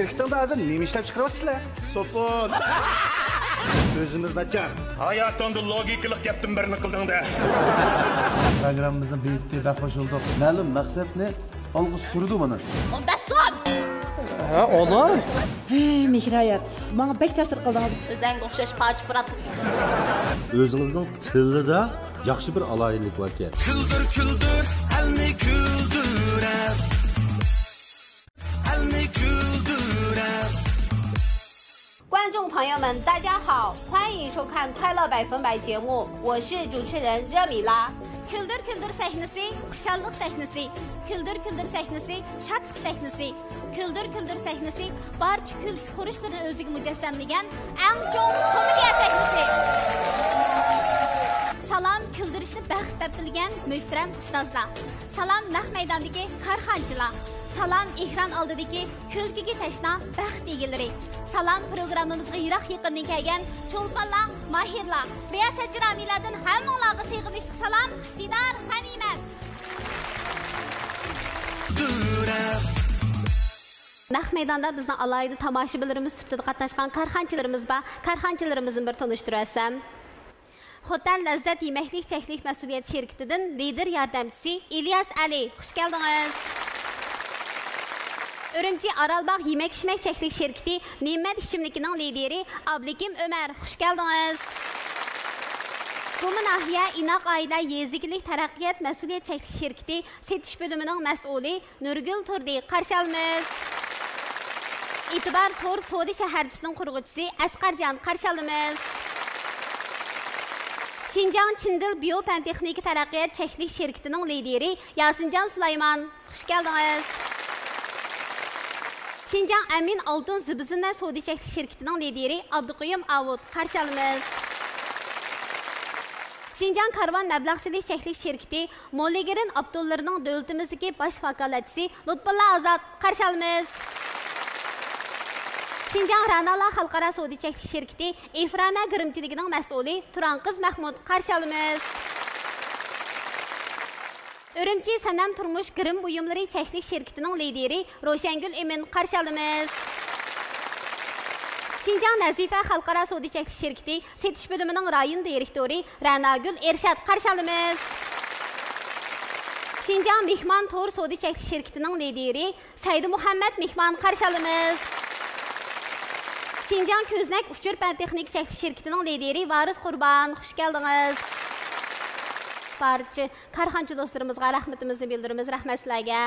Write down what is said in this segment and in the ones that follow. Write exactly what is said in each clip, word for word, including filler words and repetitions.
شىركىتىڭدە ھازىر نېمە ئىشلەپ چىقىرىۋاتىسىلەر؟ سوپۇن. ئۆزىمىز ناچار. ھاياتىڭدا لوگىكىلىق گەپتىن بىرنى قىلدىڭ-دە. پروگراممىمىزنىڭ بېيىتتى، بەك خوش بولدۇق. مەلۇم مەقسەتنى ئالغا سۈردى مانا. ئون بەش سوم! ھە، ئونا؟ ھەي، مېھرايات، ماڭا بەك تەسىر قىلدىڭىز. ئۆزەڭگە ئوخشاش پاچ پۇرات. ئۆزىڭىزنىڭ تىلىدا ياخشى بىر ئالاھىدىلىك باركەن. كۈلدۈر، كۈلدۈر، ئەلنى كۈلدۈرە. ئەلنى كۈلدۈرە. 观众朋友们，大家好，欢迎收看《快乐百分百》节目，我是主持人热米拉。 كۈلدۈر كۈلدۈر سەھنىسى، خۇشاللىق سەھنىسى. كۈلدۈر كۈلدۈر سەھنىسى، شادلىق سەھنىسى. كۈلدۈر كۈلدۈر سەھنىسى، بارچە كۈلكە خۇرۇچلىرىنى ئۆزىگە مۇجەسسەملىگەن ئەڭ چوڭ كومېدىيە سەھنىسى. سالام، كۈلدۈرۈشنى بەخت دەپ بىلگەن مۆھتەرەم ئۇستازلار. سالام، نەق مەيداندىكى كارخانىچىلار. سالام، ئېكران ئالدىدىكى كۈلكىگە تەشنا بەخت ئىگىلىرى. سالام، پروگراممىمىزغا يىراق يېقىندىن كەلگەن چولپانلار، ماھىرلار، رىياسەتچى رامىيلەردىن ھەممىڭلارغا سىغىنىشلىق سالام، دىدار غەنىيمەت. نەق مەيداندا بىزنىڭ ئالاھىدە تاماشىبىنلىرىمىز سۈپىتىدە قاتناشقان كارخانىچىلىرىمىز بار. كارخانىچىلىرىمىزنى بىر تونۇشتۇرۇۋەتسەم. خوتەن لەززەت يېمەكلىك چەكلىك مەسئۇلىيەت شىركىتىدىن لىدىر ياردەمچىسى ئىلياس ئەلى، خۇش كەلدىڭىز. ئۈرۈمچى ئارالباغ يېمەك-ئىچمەك چەكلىك شىركىتى نېمەت ئىچىملىكىنىڭ لىدىرى ئابلىكىم ئۆمەر، خۇش كەلدىڭىز. گۇما ناھىيە ئىناق ئائىلە يېزا ئىگىلىك تەرەققىيات مەسئۇلىيەت چەكلىك شىركىتى سېتىش بۆلۈمىنىڭ مەسئۇلى نۇرگۈل تۇردى، قارشى ئالىمىز. ئېتىبار تور سودا شەھەرچىسىنىڭ قۇرغۇچىسى ئەسقەرجان، قارشى ئالىمىز. شىنجاڭ چىندىل بىيو پەن تېخنىكا تەرەققىيات چەكلىك شىركىتىنىڭ لىدىرى ياسىنجان سۇلايمان، خۇش كەلدىڭىز. شىنجاڭ ئەمىن ئالتۇن زىبۇ زىننەت سودا چەكلىك شىركىتىنىڭ لىدىرى ئابدۇقېيۇم ئاۋۇت، قارشى ئالىمىز. شىنجاڭ كارۋان مەبلەغ سېلىش چەكلىك شىركىتى موللىگرىن ئاپتوللىرىنىڭ دۆلىتىمىزدىكى باش ۋاكالەتچىسى لۇتپۇللا ئازاد، قارشى ئالىمىز. شىنجاڭ رەنالار خەلقئارا سودا چەكلىك شىركىتى ئىفرانە گىرىمچىلىكىنىڭ مەسئۇلى تۇرانقىز مەھمۇت، قارشى ئالىمىز. ئۈرۈمچى سەنەم تۇرمۇش گىرىم بۇيۇملىرى چەكلىك شىركىتىنىڭ لىدىرى روشەنگۈل ئىمىن، قارشى ئالىمىز. شىنجاڭ نەزىپە خەلقئارا سودا چەكلىك شىركىتى سېتىش بۆلۈمىنىڭ رايون دىرېكتورى رەناگۈل ئېرشات، قارشى ئالىمىز. شىنجاڭ مېھمان تور سودا چەكلىك شىركىتىنىڭ لىدىرى سەيدىمۇھەممەت مېھمان، قارشى ئالىمىز. شىنجاڭ كۆزنەك ئۇچۇر پەن تېخنىكا چەكلىك شىركىتىنىڭ لىدىرى ۋارىس قۇربان، خۇش كەلدىڭىز. بارچە كارخانىچى دوستلىرىمىزغا رەھمىتىمىزنى بىلدۈرىمىز، رەھمەت سىلەرگە.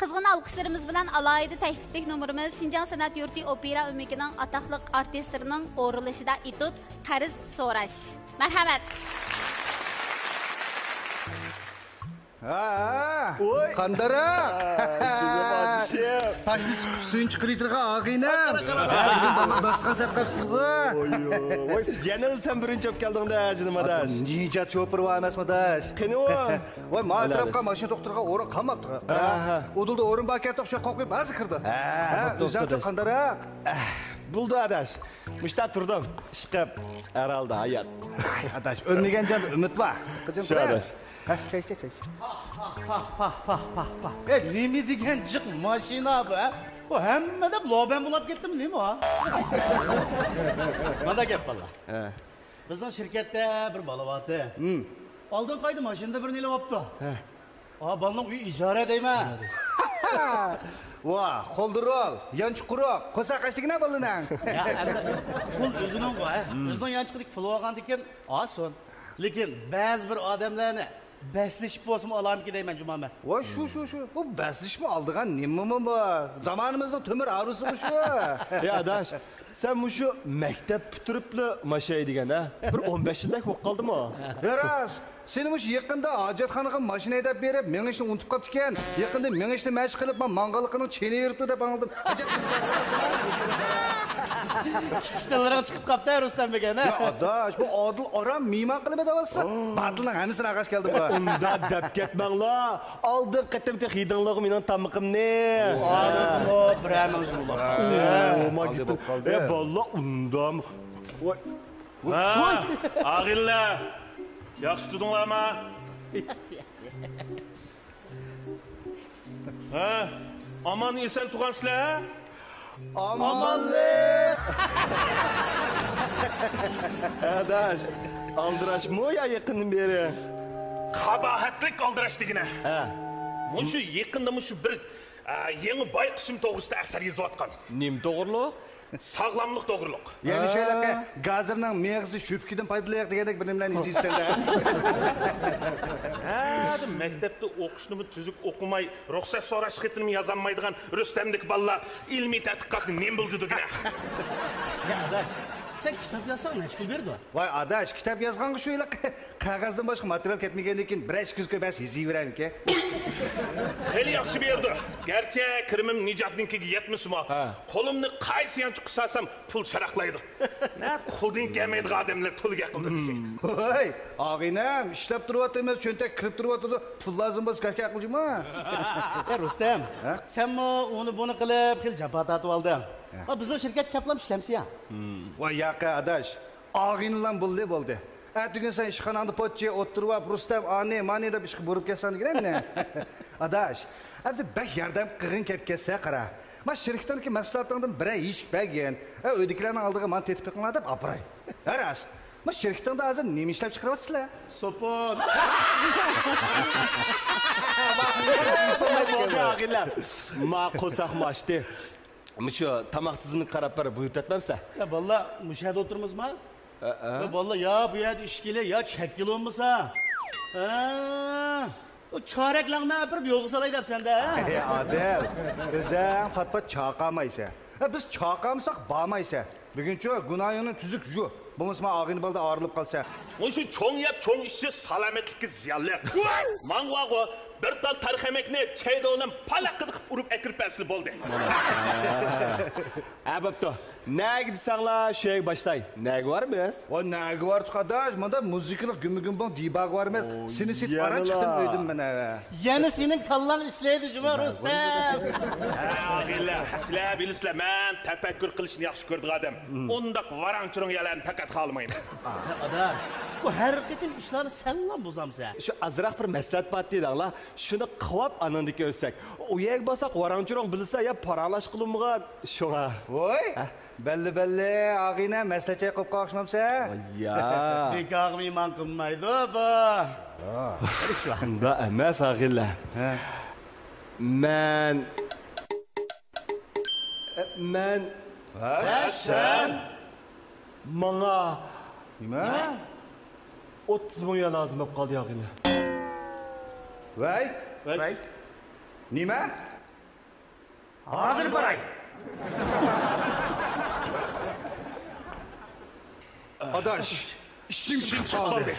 قىزغىن ئالقىشلىرىمىز بىلەن ئالاھىدە تەكلىپلىك نومۇرىمىز شىنجاڭ سەنئەت يۇرتى ئوپېرا ئۆمىكىنىڭ ئاتاقلىق ئارتىسلىرىنىڭ ئورۇنلىشىدا ئېتۇت، قەرز سوراش. مەرھەمەت. ھە، ھە. ۋوي. قانداراق؟ ھە، جۇمۇ پادىشاھ. تاشنى سىقىپ سۈيىنى چىقىرىۋېتىدىغان ئاغىنەم. قارا، قارا، قارا. ھە، بۈگۈن بالىلار داستىخان سەپ قاپسىزغۇ. ۋوي، ۋوي. ۋوي، سىز يەنىلا سەن بىرىنچى بولۇپ كەلدىڭ-دە، جېنىم ئاداش. نىجات شوپۇر بار ئەمەسمۇ، ئاداش؟ قېنى ئۇ؟ ۋاي، ما ئەتراپقا ماشىنا توختىتىدىغان ئورۇن قالماپتۇ. ھە، ھە. ئۇدۇلدا ئورۇن باركەن، شۇ قوقۇپ ھازىر كىردى. ھە، ھە، بولدى، ئۆزۈڭچە ئاداش. قانداراق؟ ئەھ، بولدى، ئاداش. مۇشتا تۇردۇم. ئىشقىپ، ھەر ھالدا ھايات. ئاداش، ئۆلمىگەن جاندا ئۈمىد بار. قىزىم، شۇ، قىلە. ئاداش. ھە، چاي ئىچە، چاي ئىچە. پاھ، پاھ، پاھ، پاھ، پاھ، پاھ. ئەي، نېمە دېگەن جىق ماشىنا بۇ، ھە؟ بۇ ھەممىدە لوبەن بولاپ كەتتىمۇ نېمە ھا؟ مانا گەپ، بالىلار. ھە. بىزنىڭ شىركەتتە بىر بالا بارتى. ھىم. ئالدىنقى ئايدا ماشىنىدا بىرنى ئېلىۋاپتۇ. ھە. ئا، بالىنىڭ ئۆيى ئىجارە دەيمەن. ۋاھ، قولدا رول، يانچۇقى قۇرۇق، قورساق ئاچلىكىنا بالىنىڭ. يا، ئەمدى پۇل ئۆزىنىڭغۇ، ھە؟ ھىم. ئۆزىنىڭ يانچۇقىدىكى پۇل بولغاندىكىن ئاسان. لېكىن بەزى بىر ئادەملەرنى بەسلىشىپ بولسىمۇ ئالامىكىن دەيمەن، جۇمامەت. ۋاي، شۇ، شۇ، شۇ. بۇ بەسلىشىپ ئالىدىغان نېمىمۇ بار؟ زامانىمىزنىڭ تۆمۈر ئارۇسىغۇ شۇ. ئەي، ئاداش، سەن مۇشۇ مەكتەپ پۈتتۈرۈپلا ماشىنا ھەيدىگەن، ھە؟ بىر ئون بەش يىلدەك بولۇپ قالدىمۇ؟ يا، راست. سېنى مۇشۇ يېقىندا ھاجەتخانىغا ماشىنا ھەيدەپ بېرىپ، مېڭىشنى ئۇنتۇپ قاپتىكەن. يېقىندا مېڭىشنى مەشىق قىلىپ، ما-، ماڭغانلىقىنىڭ چېنىۋېرىپتۇ دەپ ئاڭلىدىم. ئەجەب قىزىقارلىق. كىچىك تىللىرىڭ چىقىپ قاپتۇ، رۇستەم بېگەم، ھە؟ يا، ئاداش، بۇ ئادىل ئارام مېھمان قىلىمەن دەۋاتسا، باتىلنىڭ ھەممىسىنى ئاغاش كەلدىم. ئۇنداق دەپ كەتمەڭلار. ئالدىنقى قېتىمقى خېرىدىڭلارغۇ مېنىڭ تامىقىمنى. ئالدىنقىمۇ بىرەر مىڭ يىل بولۇپ قالدى. ئۇ، ما گېپىڭ. ئە، بالىلار، ئۇندام. ۋاي. ھە، ئاغىنىلەر، ياخشى تۇردۇڭلارمۇ؟ ھە، ئامان ئېسەن تۇرغانسىلەر؟ ئامانلىق. ئاداش، ئالدىراشمۇ يا يېقىندىن بېرى؟ قاباھەتلىك ئالدىراش دېگىنە. ھە. مۇشۇ يېقىندا مۇشۇ بىر، ئە، يېڭى بايقىشىم توغرىسىدا ئەسەر يېزىۋاتقان. نېمە توغرۇلۇق؟ ساغلاملىق توغرۇلۇق. يەنە شۇ ھېلىقى گازىرنىڭ مېغىزى شۈپكىدىن پايدىلىق دېگەندەك بىر نېمىلەرنى يېزىۋېتىپسەن-دە. ھە، مەكتەپتە ئوقۇشنىمۇ تۈزۈك ئوقۇماي، رۇخسەت سوراش خېتىنىمۇ يازالمايدىغان رۇستەمدىكى بالىلار ئىلمىي تەتقىقاتنى نېمە بىلىدۇ دېگىنە. يا ئاداش، سەن كىتاب يازساڭ نەچچە پۇل بېرىدۇ؟ ۋاي ئاداش، كىتاب يازغانغا شۇ ھېلىقى قەغەزدىن باشقا ماتېرىيال كەتمىگەندىن كېيىن بىرەر ئىككى يۈز كوي بەرسە يېزىۋېرەرمىكىن. خېلى ياخشى بېرىدۇ. گەرچە كىرىمىم نىجاتنىڭكىگە يەتمىسىمۇ، ھە، قولۇمنى قايسى يانچۇققا سالسام پۇل شاراقلايدۇ. نە قولدىن كەلمەيدىغان ئادەملەر تولىگە ئەقىل تېپىشى. ھوي، ئاغىنەم، ئىشلەپ تۇرۇۋاتىمىز، چۆنتەك كىرىپ تۇرۇۋاتىدۇ، پۇل لازىم بولسا كاشكا ئەقىل جۇما. ئە رۇستەم، ھە؟ سەنمۇ ئۇنى بۇنى قىلىپ خېلى جاپا تارتىۋالدىڭ. ھە. ۋە بىزنىڭ شىركەتكە كەپلام ئىشلەمسە يا. ۋاي ياقى ئاداش، ئاغىنىلام بولدى بولدى. ئەتىگۈن سەن ئىشخاناڭدا پوچى ئولتۇرۇۋاپ، رۇستەم ئانى مانى دەپ ئىشقا بۇرۇپ كەتسەڭ دېگىنەمنى. ئاداش، ئەمدى بەك ياردەم قىلغىن كەپ كەتسە قارا. ما شىركىتىڭدىكى مەھسۇلاتىڭدىن بىرەر يېيىشىپ بەرگىن. ئە، ئۆيدىكىلەرنىڭ ئالدىغا مانا تېتىپ بېقىڭلار دەپ ئاپىراي. ھە راست. ما شىركىتىڭدا ھازىر نېمە ئىشلەپ چىقىرىۋاتىسىلەر؟ سوپۇن. بولدى ئاغىنىلەر. ما قورساقمۇ ئاچتى. مۇشۇ تاماق تىزىملىكىگە قاراپ بىر بۇيرۇتۇۋەتمەمسىلەر؟ يا بالىلار، مۇشۇ يەردە ئولتۇرىمىزما؟ ھە، ھە. يا بالىلار، يا بۇ يەردە ئىچكىلى، يا چەككىلى بولمىسا. ھە. ئۇ چارەكلەرنى ئەپىرىپ يولغا سالاي دەپسەن-دە، ھە؟ ئەي ئادىل، ئۆزەڭ پات-پات چاقامايسەن. ھە، بىز چاقامىساق بارمايسەن. بۈگۈنچۇ گۇناھىڭنى تۈزۈك يۇ. بولمىسا مانا ئاغىنە بالىدا ئايرىلىپ قالسا. مۇشۇ چوڭ يەپ چوڭ ئىچىش سالامەتلىككە زىيانلىق. ماڭا بارغۇ، بىر تال تار خەمەكنى چەيدە ئۇنىڭ پالاققىدە قىلىپ ئۇرۇپ ئەكىرىپ بەرسىلە بولدى. ھە، بوپتۇ. نەگە دېسەڭلار، شۇ يەرگە باشلاي. نەگە بارىمىز؟ ۋاي، نەگە بارىتۇق ئاداش؟ ماندا مۇزىكىلىق گۈمبە-گۈمبەڭ دىباغا بارىمىز. سېنى سېتىپ ئاران چىقتىم ئۆيدىن مەن ھەۋە. يەنە سېنىڭ كاللاڭ ئىشلەيدۇ جۇما، رۇستەم. ھە، ئاغىنىلەر، سىلەر بىلىسىلەر، مەن تەپەككۇر قىلىشنى ياخشى كۆرىدىغان ئادەم. ئۇنداق ۋاراڭ-چۇرۇڭ يەرلەرنى پەقەت خالىمايمەن. ھە، ئاداش، بۇ ھەر قېتىم ئىشلارنى سەنلا بۇزامسەن. شۇ ئازراق بىر مەسلىھەت بار دېدىڭلار. شۇنى قىلىپ ئاندىن كېيىن ئۆتسەك. ئۇ يەرگە بارساق ۋاراڭ-چۇرۇڭ بىلىسىلەر يا پاراڭلاشقىلى بولمىغان. شۇڭا. ۋوي. ھە؟ بەللى، بەللى، ئاغىنە مەسلىھەت چاي قويۇپ قالغان ئوخشىمامسەن؟ يا. نىكاھقا مېھمان قىلمايدۇ بۇ. شۇنداق ئەمەس، ئاغىنىلەر. ھە. مەن، مەن. ھە، سەن؟ ماڭا. نېمە؟ ئوتتۇز مىڭ يۈەن لازىم بولۇپ قالدى، ئاغىنە. ۋەي. ۋەي. نېمە؟ ھازىر باراي. ئاداش، ئىشىم چىقىپ قالدى.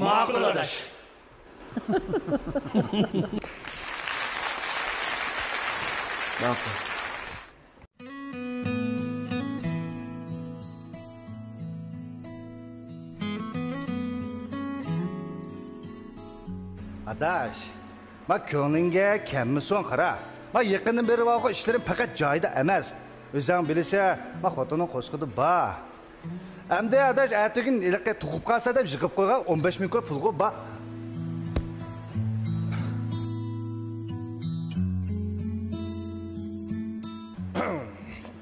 ماقۇل، ئاداش. ماقۇل. ئاداش، ما كۆڭلۈڭگە كەلمىسۇن، قارا. ما يېقىندىن بېرى بارغۇ ئىشلىرىم پەقەت جايىدا ئەمەس. ئۆزەڭ بىلىسەن، ما خوتۇنۇڭ قورسىقىدا بار. ئەمدى ئاداش، ئەتىگۈن ھېلىقى تۇغۇپ قالسا دەپ يىغىپ قويغان ئون بەش مىڭ كوي پۇلغۇ بار.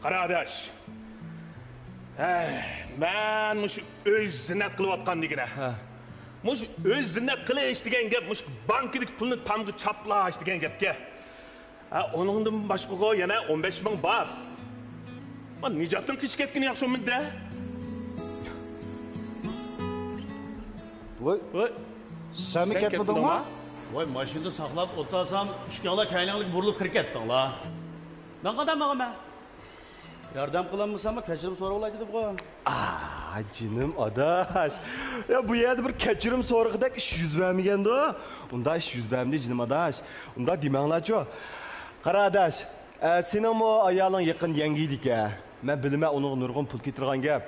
قارا ئاداش، ھەي، مەن مۇشۇ ئۆي زىننەت قىلىۋاتقان دېگىنە. ھە. مۇشۇ ئۆي زىننەت قىلىش دېگەن گەپ، مۇشۇ بانكىدىكى پۇلنى تامغا چاپلاش دېگەن گەپكەن. ھە، ئۇنىڭدىن باشقىغۇ يەنە ئون بەش مىڭ بار. ما نىجاتنىڭ قېچىپ كەتكىنى ياخشى بولمىدى-دە. ۋاي، ۋاي، سەنمۇ كەتمىدىڭما؟ ۋاي، ماشىنىدا ساقلاپ ئولتۇرسام، ئىككىڭلار كەينىڭلارغا بۇرۇلۇپ كىرىپ كەتتىڭلار. مەن قانداق ماڭىمەن؟ ياردەم قىلالمىساممۇ كەچۈرۈم سوراۋالاي دېدىمغۇ. ئا، جېنىم ئاداش. يا، بۇ يەردە بىر كەچۈرۈم سورىغۇدەك ئىش يۈز بەرمىگەندۇ. ئۇنداق ئىش يۈز بەرمىدى، جېنىم ئاداش. ئۇنداق دېمەڭلارچۇ. قارا ئاداش، ئە، سېنىڭمۇ ئايالىڭ يېقىندا يەڭگىيدىكەن. مەن بىلىمەن ئۇنىڭغا نۇرغۇن پۇل كېتىدىغان گەپ.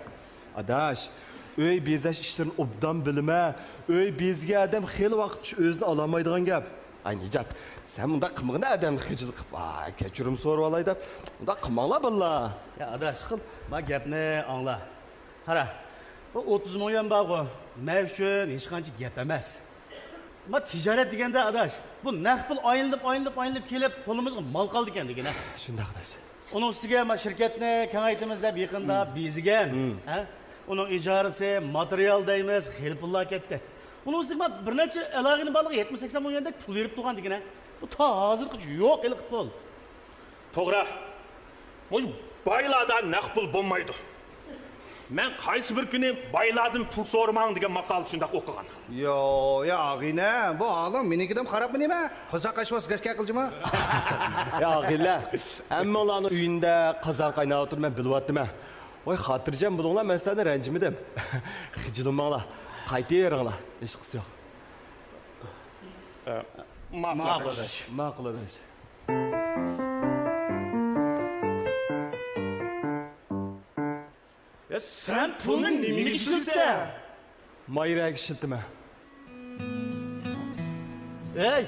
ئاداش، ئۆي بېزەش ئىشلىرىنى ئوبدان بىلىمەن. ئۆي بېزىگەن ئادەم خېلى ۋاقىت ئۆزىنى ئالالمايدىغان گەپ. ئاي نىجات، سەن مۇنداق قىلمىغىنا، ئادەمنى خىجىل قىلىپ، ۋاي، كەچۈرۈم سورىۋالاي دەپ، مۇنداق قىلماڭلار بالىلار. يا ئاداش، ما گەپنى ئاڭلا. قارا، بۇ ئوتتۇز مىڭ يۈەن بارغۇ، مەن ئۈچۈن ھېچقانچە گەپ ئەمەس. ما تىجارەت دېگەندە، ئاداش، بۇ نەق پۇل ئايلىنىپ، ئايلىنىپ، ئايلىنىپ كېلىپ، قولىمىزغا مال قالىدىكەن دېگىنە. شۇنداق، ئاداش. ئۇنىڭ ئۈستىگە ما شىركەتنى كېڭەيتىمىز دەپ يېقىندا بېزىگەن. ھە؟ ئۇنىڭ ئىجارىسى، ماتېرىيال دەيمىز، خېلى پۇللار كەتتى. ئۇنىڭ ئۈستىگە ما بىر نەچچە ئالاقىنى بارلىقى يەتمىش سەكسەن مىليوندەك پۇل بېرىپ تۇرغان دېگىنە. بۇ تا ھازىرغىچە يوق ھېلىقى پۇل. توغرا. مۇشۇ بايلاردا نەق پۇل بولمايدۇ. مەن قايسى بىر كۈنى بايلاردىن پۇل سورىماڭ دېگەن ماقالە شۇنداق ئوقۇغان. يو، يا ئاغىنە، بۇ ھالىڭ مېنىڭكىدىن خارابمۇ نېمە؟ قازان قاچماس، گەشكە قىلجىما؟ يا ئاغىنە، ھەممىڭلارنىڭ ئۆيۈندە قازان قايناۋاتىدۇ، مەن بىلىۋاتىمەن. ۋاي، خاتىرجەم بولۇڭلار، مەن سىلەرنى رەنجىمىدىم. خىجىللىنماڭلار، قايتىۋېرىڭلار، ھېچقىسى يوق. ئە، ماقۇل. ماقۇل ئاداش. ماقۇل ئاداش. يا، سەن پۇلنى نېمىگە ئىشلىتىسەن؟ مايرەگە ئىشلىتىمەن. ئەي،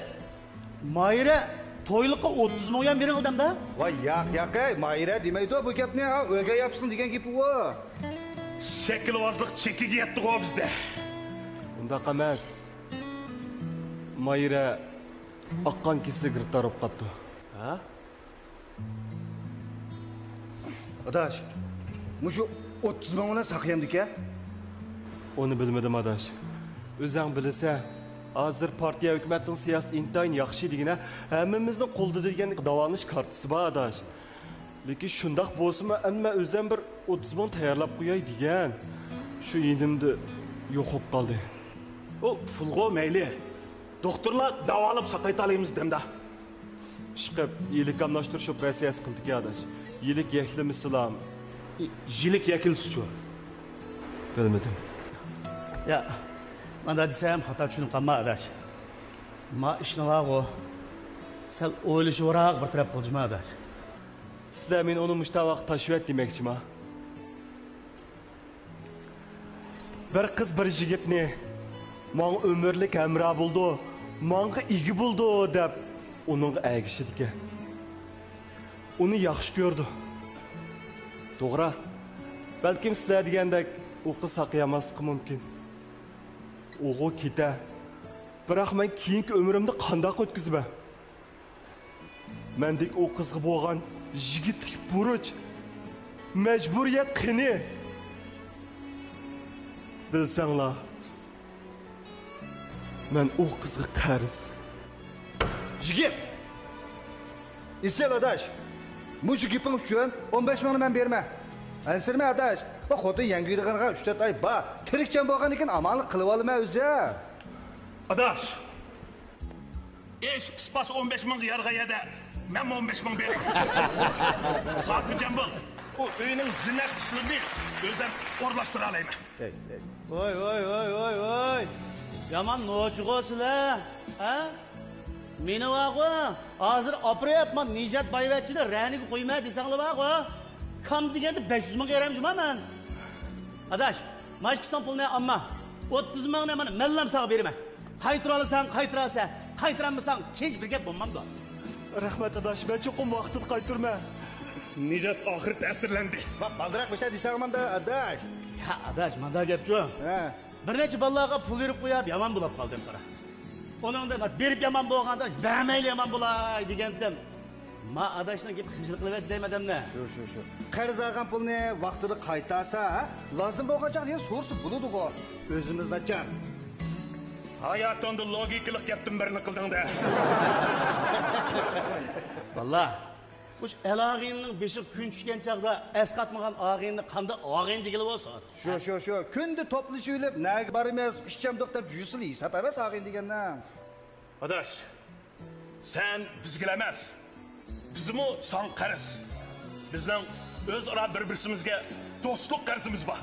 مايرە تويلۇققا ئوتتۇز مىڭ يۈەن بېرىڭ دەمدە. ۋاي، ياق، ياق، ئەي، مايرە دېمەيدۇ بۇ گەپنى، ھا، ئۆگەي ئاپىسىنىڭ دېگەن گېپى ئۇ. شەكىلۋازلىق چېكىگە يەتتىغۇ بىزدە. ئۇنداق ئەمەس. مايرە ئاق قان كېسىلىگە گىرىپتار بولۇپ قاپتۇ. ھە؟ ئاداش، مۇشۇ ئوتتۇز مىڭ بىلەن ساقىيامدىكەن؟ ئۇنى بىلمىدىم، ئاداش. ئۆزەڭ بىلىسەن، ھازىر پارتىيە ھۆكۈمەتنىڭ سىياسىتى ئىنتايىن ياخشى دېگىنە، ھەممىمىزنىڭ قولىدا دېگەندەك داۋالىنىش كارتىسى بار، ئاداش. لېكىن شۇنداق بولسىمۇ، ئەمما ئۆزۈم بىر ئوتتۇز مىڭ تەييارلاپ قوياي دېگەن. شۇ يېنىمدا يوق بولۇپ قالدى. ئۇ پۇلغۇ مەيلى. دوختۇرلار داۋالاپ ساقايتالايمىز دەمدە. ئىشقىپ، يىلىك ئالماشتۇرۇش ئوپېراتسىيەسى قىلدىكى ئاداش. يىلىك يەكلىمىسىلام. يىلىك يەكلىسىچۇ؟ بىلمىدىم. يا، مانا دېسەم خاتا چۈشىنىپ قالما ئاداش. ما ئىشنى بارغۇ، سەل ئويلىشىۋاراق بىر تەرەپ قىلجىما ئاداش. سىلەر مېنى ئۇنى مۇشتاق ۋاقىت تاشلىۋەت دېمەكچىما؟ بىر قىز بىر يىگىتنى ماڭا ئۆمۈرلۈك ھەمراھ بولىدۇ، ماڭا ئىگە بولىدۇ دەپ ئۇنىڭغا ئەگىشىدىكەن. ئۇنى ياخشى كۆرىدۇ. توغرا، بەلكىم سىلەر دېگەندەك ئۇ قىز ساقىيالماسلىقى مۇمكىن. ئۇغۇ كېتە. بىراق مەن كېيىنكى ئۆمرۈمنى قانداق ئۆتكۈزىمەن؟ مەندىكى ئۇ قىزغا بولغان يىگىتلىك بۇرچ، مەجبۇرىيەت قېنى؟ بىلسەڭلار، مەن ئۇ قىزغا قەرز. يىگىت! ئېسىل ئاداش! مۇشۇ گېپىڭ ئۈچۈن ئون بەش مىڭنى مەن بېرىمەن. ئەنسىرىمە ئاداش، بۇ خوتۇن يەڭگۈيدىغىنىغا ئۈچ تۆت ئاي بار. تىرىكچان بولغاندىكىن ئامانلىق قىلىۋالىمەن ئۆزۈم. ئاداش! ئىش پىسپاس ئون بەش مىڭغا يارىغان يەردە مەنمۇ ئون بەش مىڭ بېرىمەن. خاتىرجەم بول. ئۇ ئۆينىڭ زىننەت ئىشلىرىنى ئۆزۈم ئورۇنلاشتۇرالايمەن. ھەي، ھەي. ۋاي، ۋاي، ۋاي، ۋاي، ۋاي. يامان نوچىغۇ سىلەر، ھە؟ مېنى بارغۇ، ھازىر ئاپىرىپ، مانا نىجات بايۋەچچىنى رەنىگە قويما دېسەڭلار بارغۇ. كام دېگەندە بەش يۈز مىڭغا يارامجۇما مەن. ئاداش، مانا ئىككى سان پۇلنى ئالما. ئوتتۇز مىڭنى مانا مەنلەم ساڭا بېرىمەن. قايتۇرالىساڭ، قايتۇرالىسەن. قايتۇرالمىساڭ، كېيىنچە بىر گەپ بولمامدۇ؟ رەھمەت، ئاداش. مەن چوقۇم ۋاقتىدا قايتۇرىمەن. نىجات ئاخىرى تەسىرلەندى. ۋاق، بالدۇراق بىر شەي دېسەڭماندۇ، ئاداش. يا، ئاداش، مانداق گەپچۇ. ھە. بىر نەچچە بالىلارغا پۇل بېرىپ قويۇپ، يامان بولاپ قالدىم، قارا. ئۇنىڭدىن بېرىپ يامان بولغاندا، بەرمەيلى يامان بولاي دېگەنتىم. ما ئاداشنىڭ گېپى خىجىل قىلىۋەتتى دەيمەن ئادەمنى. شۇ، شۇ، شۇ. قەرز ئالغان پۇلنى ۋاقتىدا قايتارسا، ھە؟ لازىم بولغان چاغدا يەنە سورىسا بولىدىغۇ. ئۆزىمىز ناچار. ھاياتىڭدا لوگىكىلىق گەپتىن بىرنى قىلدىڭ-دە. باللا، مۇشۇ ئەل ئاغىنىنىڭ بېشىغا كۈن چۈشكەن چاغدا ئەسقاتمىغان ئاغىنىنى قانداق ئاغىنە دېگىلى بولسۇن؟ شۇ، شۇ، شۇ. كۈندە توپلىشىۋېلىپ، نەگە بارىمىز، ئىچەمدۇق دەپ يۈرسىلا ھېساب ئەمەس ئاغىنە دېگەننىڭ. ئاداش، سەن بىزگىلا ئەمەس، بىزمۇ ساڭا قەرز. بىزنىڭ ئۆزئارا بىر-بىرسىمىزگە دوستلۇق قەرزىمىز بار.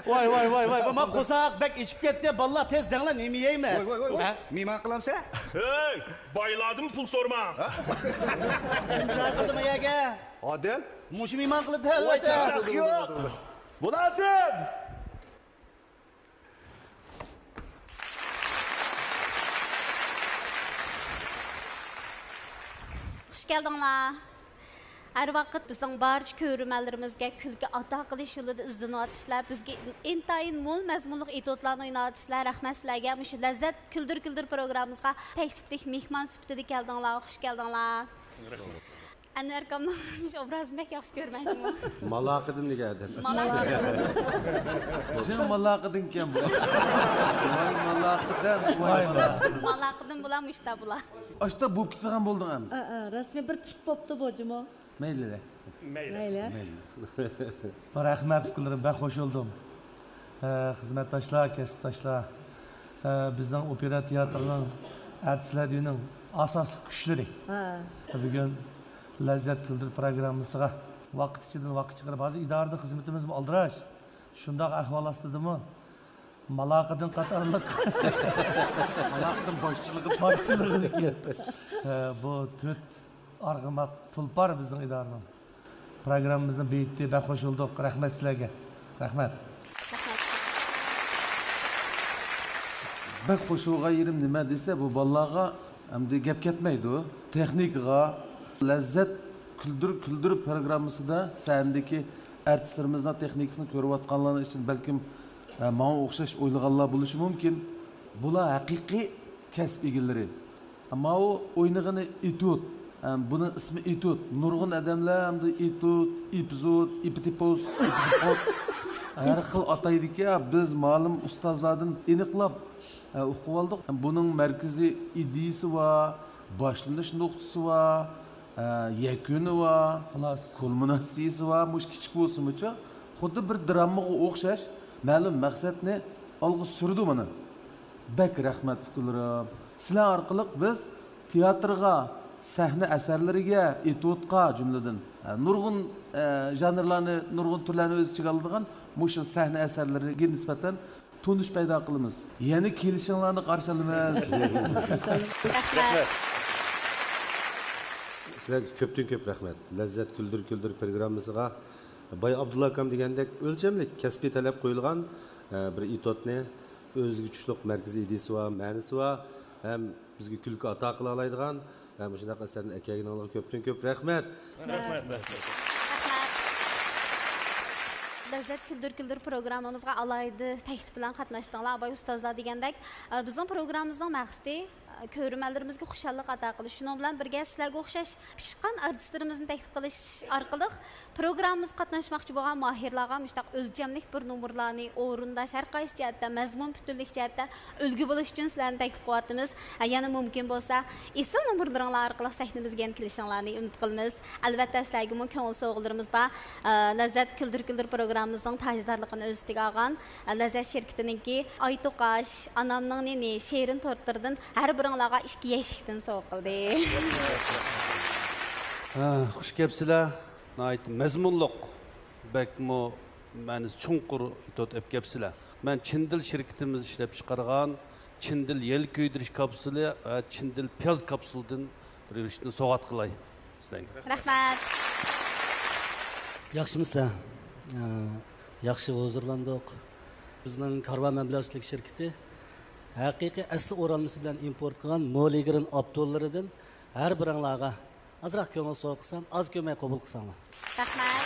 ۋاي، ۋاي، ۋاي، ۋاي، ما قورساق بەك ئېچىپ كەتتى، بالىلار تېز دەڭلار، نېمە يەيمىز؟ ۋاي، ۋاي، ۋاي، ۋاي. ھە؟ مېھمان قىلامسەن؟ ھەي، بايلاردىن پۇل سورىما. كىم چاقىردى ما يەرگە؟ ئادىل. مۇشۇ مېھمان قىلىپ دەل ۋاي، چاقىرىق يوق. مۇلازىم! خۇش كەلدىڭلار. ھەر ۋاقىت بىزنىڭ بارچە كۆرۈرمەنلىرىمىزگە كۈلكە ئاتا قىلىش يولىدا ئىزدىنىۋاتىسىلەر. بىزگە ئىنتايىن مول مەزمۇنلۇق ئېتيۇدلارنى ئويناۋاتىسىلەر. رەھمەت سىلەرگە. مۇشۇ لەززەت كۈلدۈر كۈلدۈر پروگراممىمىزغا تەكلىپلىك مېھمان سۈپىتىدە كەلدىڭلار. خۇش كەلدىڭلار. ئەنۋەر ئاكامنىڭ مۇشۇ ئوبرازىنى بەك ياخشى كۆرىمەن جۇمۇ. مالاقىدىن دېگەن ئادەم. مالاقىدىن. جىڭ مالاقىدىنكەن بۇ. ۋاي مالاقىدىن، ۋاي مالاقىدىن. مالاقىدىن بۇلار، مۇشتا بۇلار. ئاشتا بوپكىسىغان بولدۇڭ ئەم. ئە، ئە، رەسمىي بىر تىپ بوپتۇ بۇ جۇمۇ. مەيلى. مەيلى. مەيلى. مەيلى. رەھمەت، ئۇكىلىرىم، بەك خوش بولدۇم. ئە، خىزمەتداشلار، كەسىپداشلار، ئە، بىزنىڭ ئوپېرا تىياتىرىنىڭ ئارتىسلار ئۆيىنىڭ ئاساسلىق كۈچلىرى. ھە. بۈگۈن لەززەت كۈلدۈر پروگراممىسىغا ۋاقىت ئىچىدىن ۋاقىت چىقىرىپ، ھازىر ئىدارىدە خىزمىتىمىزمۇ ئالدىراش. شۇنداق ئەھۋال ئاستىدىمۇ مالاقىدىن قاتارلىق مالاقىدىن باشچىلىقى باشچىلىقىدىكى، ئە، بۇ تۆت ئارغىماق تۇلپار بىزنىڭ ئىدارىنىڭ پروگراممىمىزنى بېيىتتى. بەك خوش بولدۇق. رەھمەت سىلەرگە. رەھمەت. بەك خوش بولغان يېرىم نېمە دېسە، بۇ بالىلارغا ئەمدى گەپ كەتمەيدۇ. تېخنىكىغا، لەززەت كۈلدۈر كۈلدۈر پروگراممىسىدا سەھنىدىكى ئارتىسلىرىمىزنىڭ تېخنىكىسىنى كۆرۈۋاتقانلارنىڭ ئىچىدە بەلكىم، ئە، ماڭا ئوخشاش ئويلىغانلار بولۇشى مۇمكىن. بۇلار ھەقىقىي كەسىپ ئىگىلىرى. ماۋۇ ئوينىغىنى ئېتيۇد. ھەم بۇنىڭ ئىسمى ئېتيۇد. نۇرغۇن ئادەملەر ئەمدى ئېتيۇد، ئېپىزود، ئېپىتېپوز، ئېپىزود ھەر خىل ئاتايدىكەن. بىز مالىم ئۇستازلاردىن ئېنىقلاپ، ئە، ئۇقۇپ ئالدۇق. بۇنىڭ مەركىزىي ئىدىيىسى بار، باشلىنىش نۇقتىسى بار، ئە، يەكۈنى بار، خۇلاسە، كۇلمىناتسىيىسى بار. مۇشۇ كىچىك بولسىمۇچۇ، خۇددى بىر دراممىغا ئوخشاش مەلۇم مەقسەتنى ئالغا سۈرىدۇ مانا. بەك رەھمەت، ئۇكىلىرىم. سىلەر ئارقىلىق بىز تىياتىرغا، سەھنە ئەسەرلىرىگە، ئېتيۇدقا جۈملىدىن، ئە، نۇرغۇن، ئە، ژانىرلارنى، نۇرغۇن تۈرلەرنى ئۆز ئىچىگە ئالىدىغان مۇشۇ سەھنە ئەسەرلىرىگە نىسبەتەن تونۇش پەيدا قىلىمىز. يەنە كېلىشىڭلارنى قارشى ئالىمىز. رەھمەت. سىلەرگە كۆپتىن كۆپ رەھمەت. لەززەت كۈلدۈر كۈلدۈر پروگراممىسىغا بايا ئابدۇللا ئاكام دېگەندەك ئۆلچەملىك كەسپىي تەلەپ قويۇلغان، ئە، بىر ئېتيۇدنى، ئۆزىگە چۈشلۈق مەركىزىي ئىدىيىسى بار، مەنىسى بار، ھەم بىزگە كۈلكە ئاتا قىلالايدىغان، ھە، مۇشۇنداق ئەسەرنى ئەكەلگىنىڭلارغا كۆپتىن كۆپ رەھمەت. رەھمەت. رەھمەت. لەززەت كۈلدۈر كۈلدۈر پروگراممىمىزغا ئالاھىدە تەكلىپ بىلەن قاتناشتىڭلار، ئاباي ئۇستازلار دېگەندەك. ئە، بىزنىڭ پروگراممىمىزنىڭ مەقسىتى، ئە، كۆرۈرمەنلىرىمىزگە خۇشاللىق ئاتا قىلىش، شۇنىڭ بىلەن بىرگە سىلەرگە ئوخشاش پىشقان ئارتىسلىرىمىزنى تەكلىپ قىلىش ئارقىلىق پروگراممىمىزغا قاتناشماقچى بولغان ماھىرلارغا مۇشۇنداق ئۆلچەملىك بىر نومۇرلارنى ئورۇنداش، ھەر قايسى جەھەتتە، مەزمۇن پۈتۈنلۈك جەھەتتە ئۈلگە بولۇش ئۈچۈن سىلەرنى تەكلىپ قىلىۋاتىمىز. ھە، يەنە مۇمكىن بولسا، ئېسىل نومۇرلىرىڭلار ئارقىلىق سەھنىمىزگە يەنە كېلىشىڭلارنى ئۈمىد قىلىمىز. ئەلۋەتتە، سىلەرگىمۇ كۆڭۈل سوۋغىلىرىمىز بار. ئە، لەززەت كۈلدۈر كۈلدۈر پروگراممىمىزنىڭ تاجدارلىقىنى ئۆز ئۈستىگە ئالغان، ئە، لەززەت شىركىتىنىڭكى ئاي توقاش، ئانامنىڭ نېنى، شېرىن تورتلىرىدىن ھەر بىرىڭلارغا ئىككى يەشىكتىن سوۋغا قىلدى. ھە، خۇش كەپسىلەر. ناھايىتى مەزمۇنلۇق، بەكمۇ مەنىسى چوڭقۇر ئېتيۇد ئەپ كەپسىلەر. مەن چىندىل شىركىتىمىز ئىشلەپ چىقارغان چىندىل يەل كۆيدۈرۈش كاپسۇلى ۋە چىندىل پىياز كاپسۇلىدىن بىر يۈرۈشتىن سوۋغات قىلاي سىلەرگە. رەھمەت. ياخشىمۇسىلەر؟ ئە، ياخشى ھۇزۇرلاندۇق. بىزنىڭ كارۋان مەبلەغچىلىك شىركىتى ھەقىقىي ئەسلى ئورالمىسى بىلەن ئىمپورت قىلغان مولىگرىن ئاپتونلىرىدىن ھەر بىرىڭلارغا ئازراق كۆڭۈل سوۋغا قىلسام، ئاز كۆرمەي قوبۇل قىلساڭلار. رەھمەت.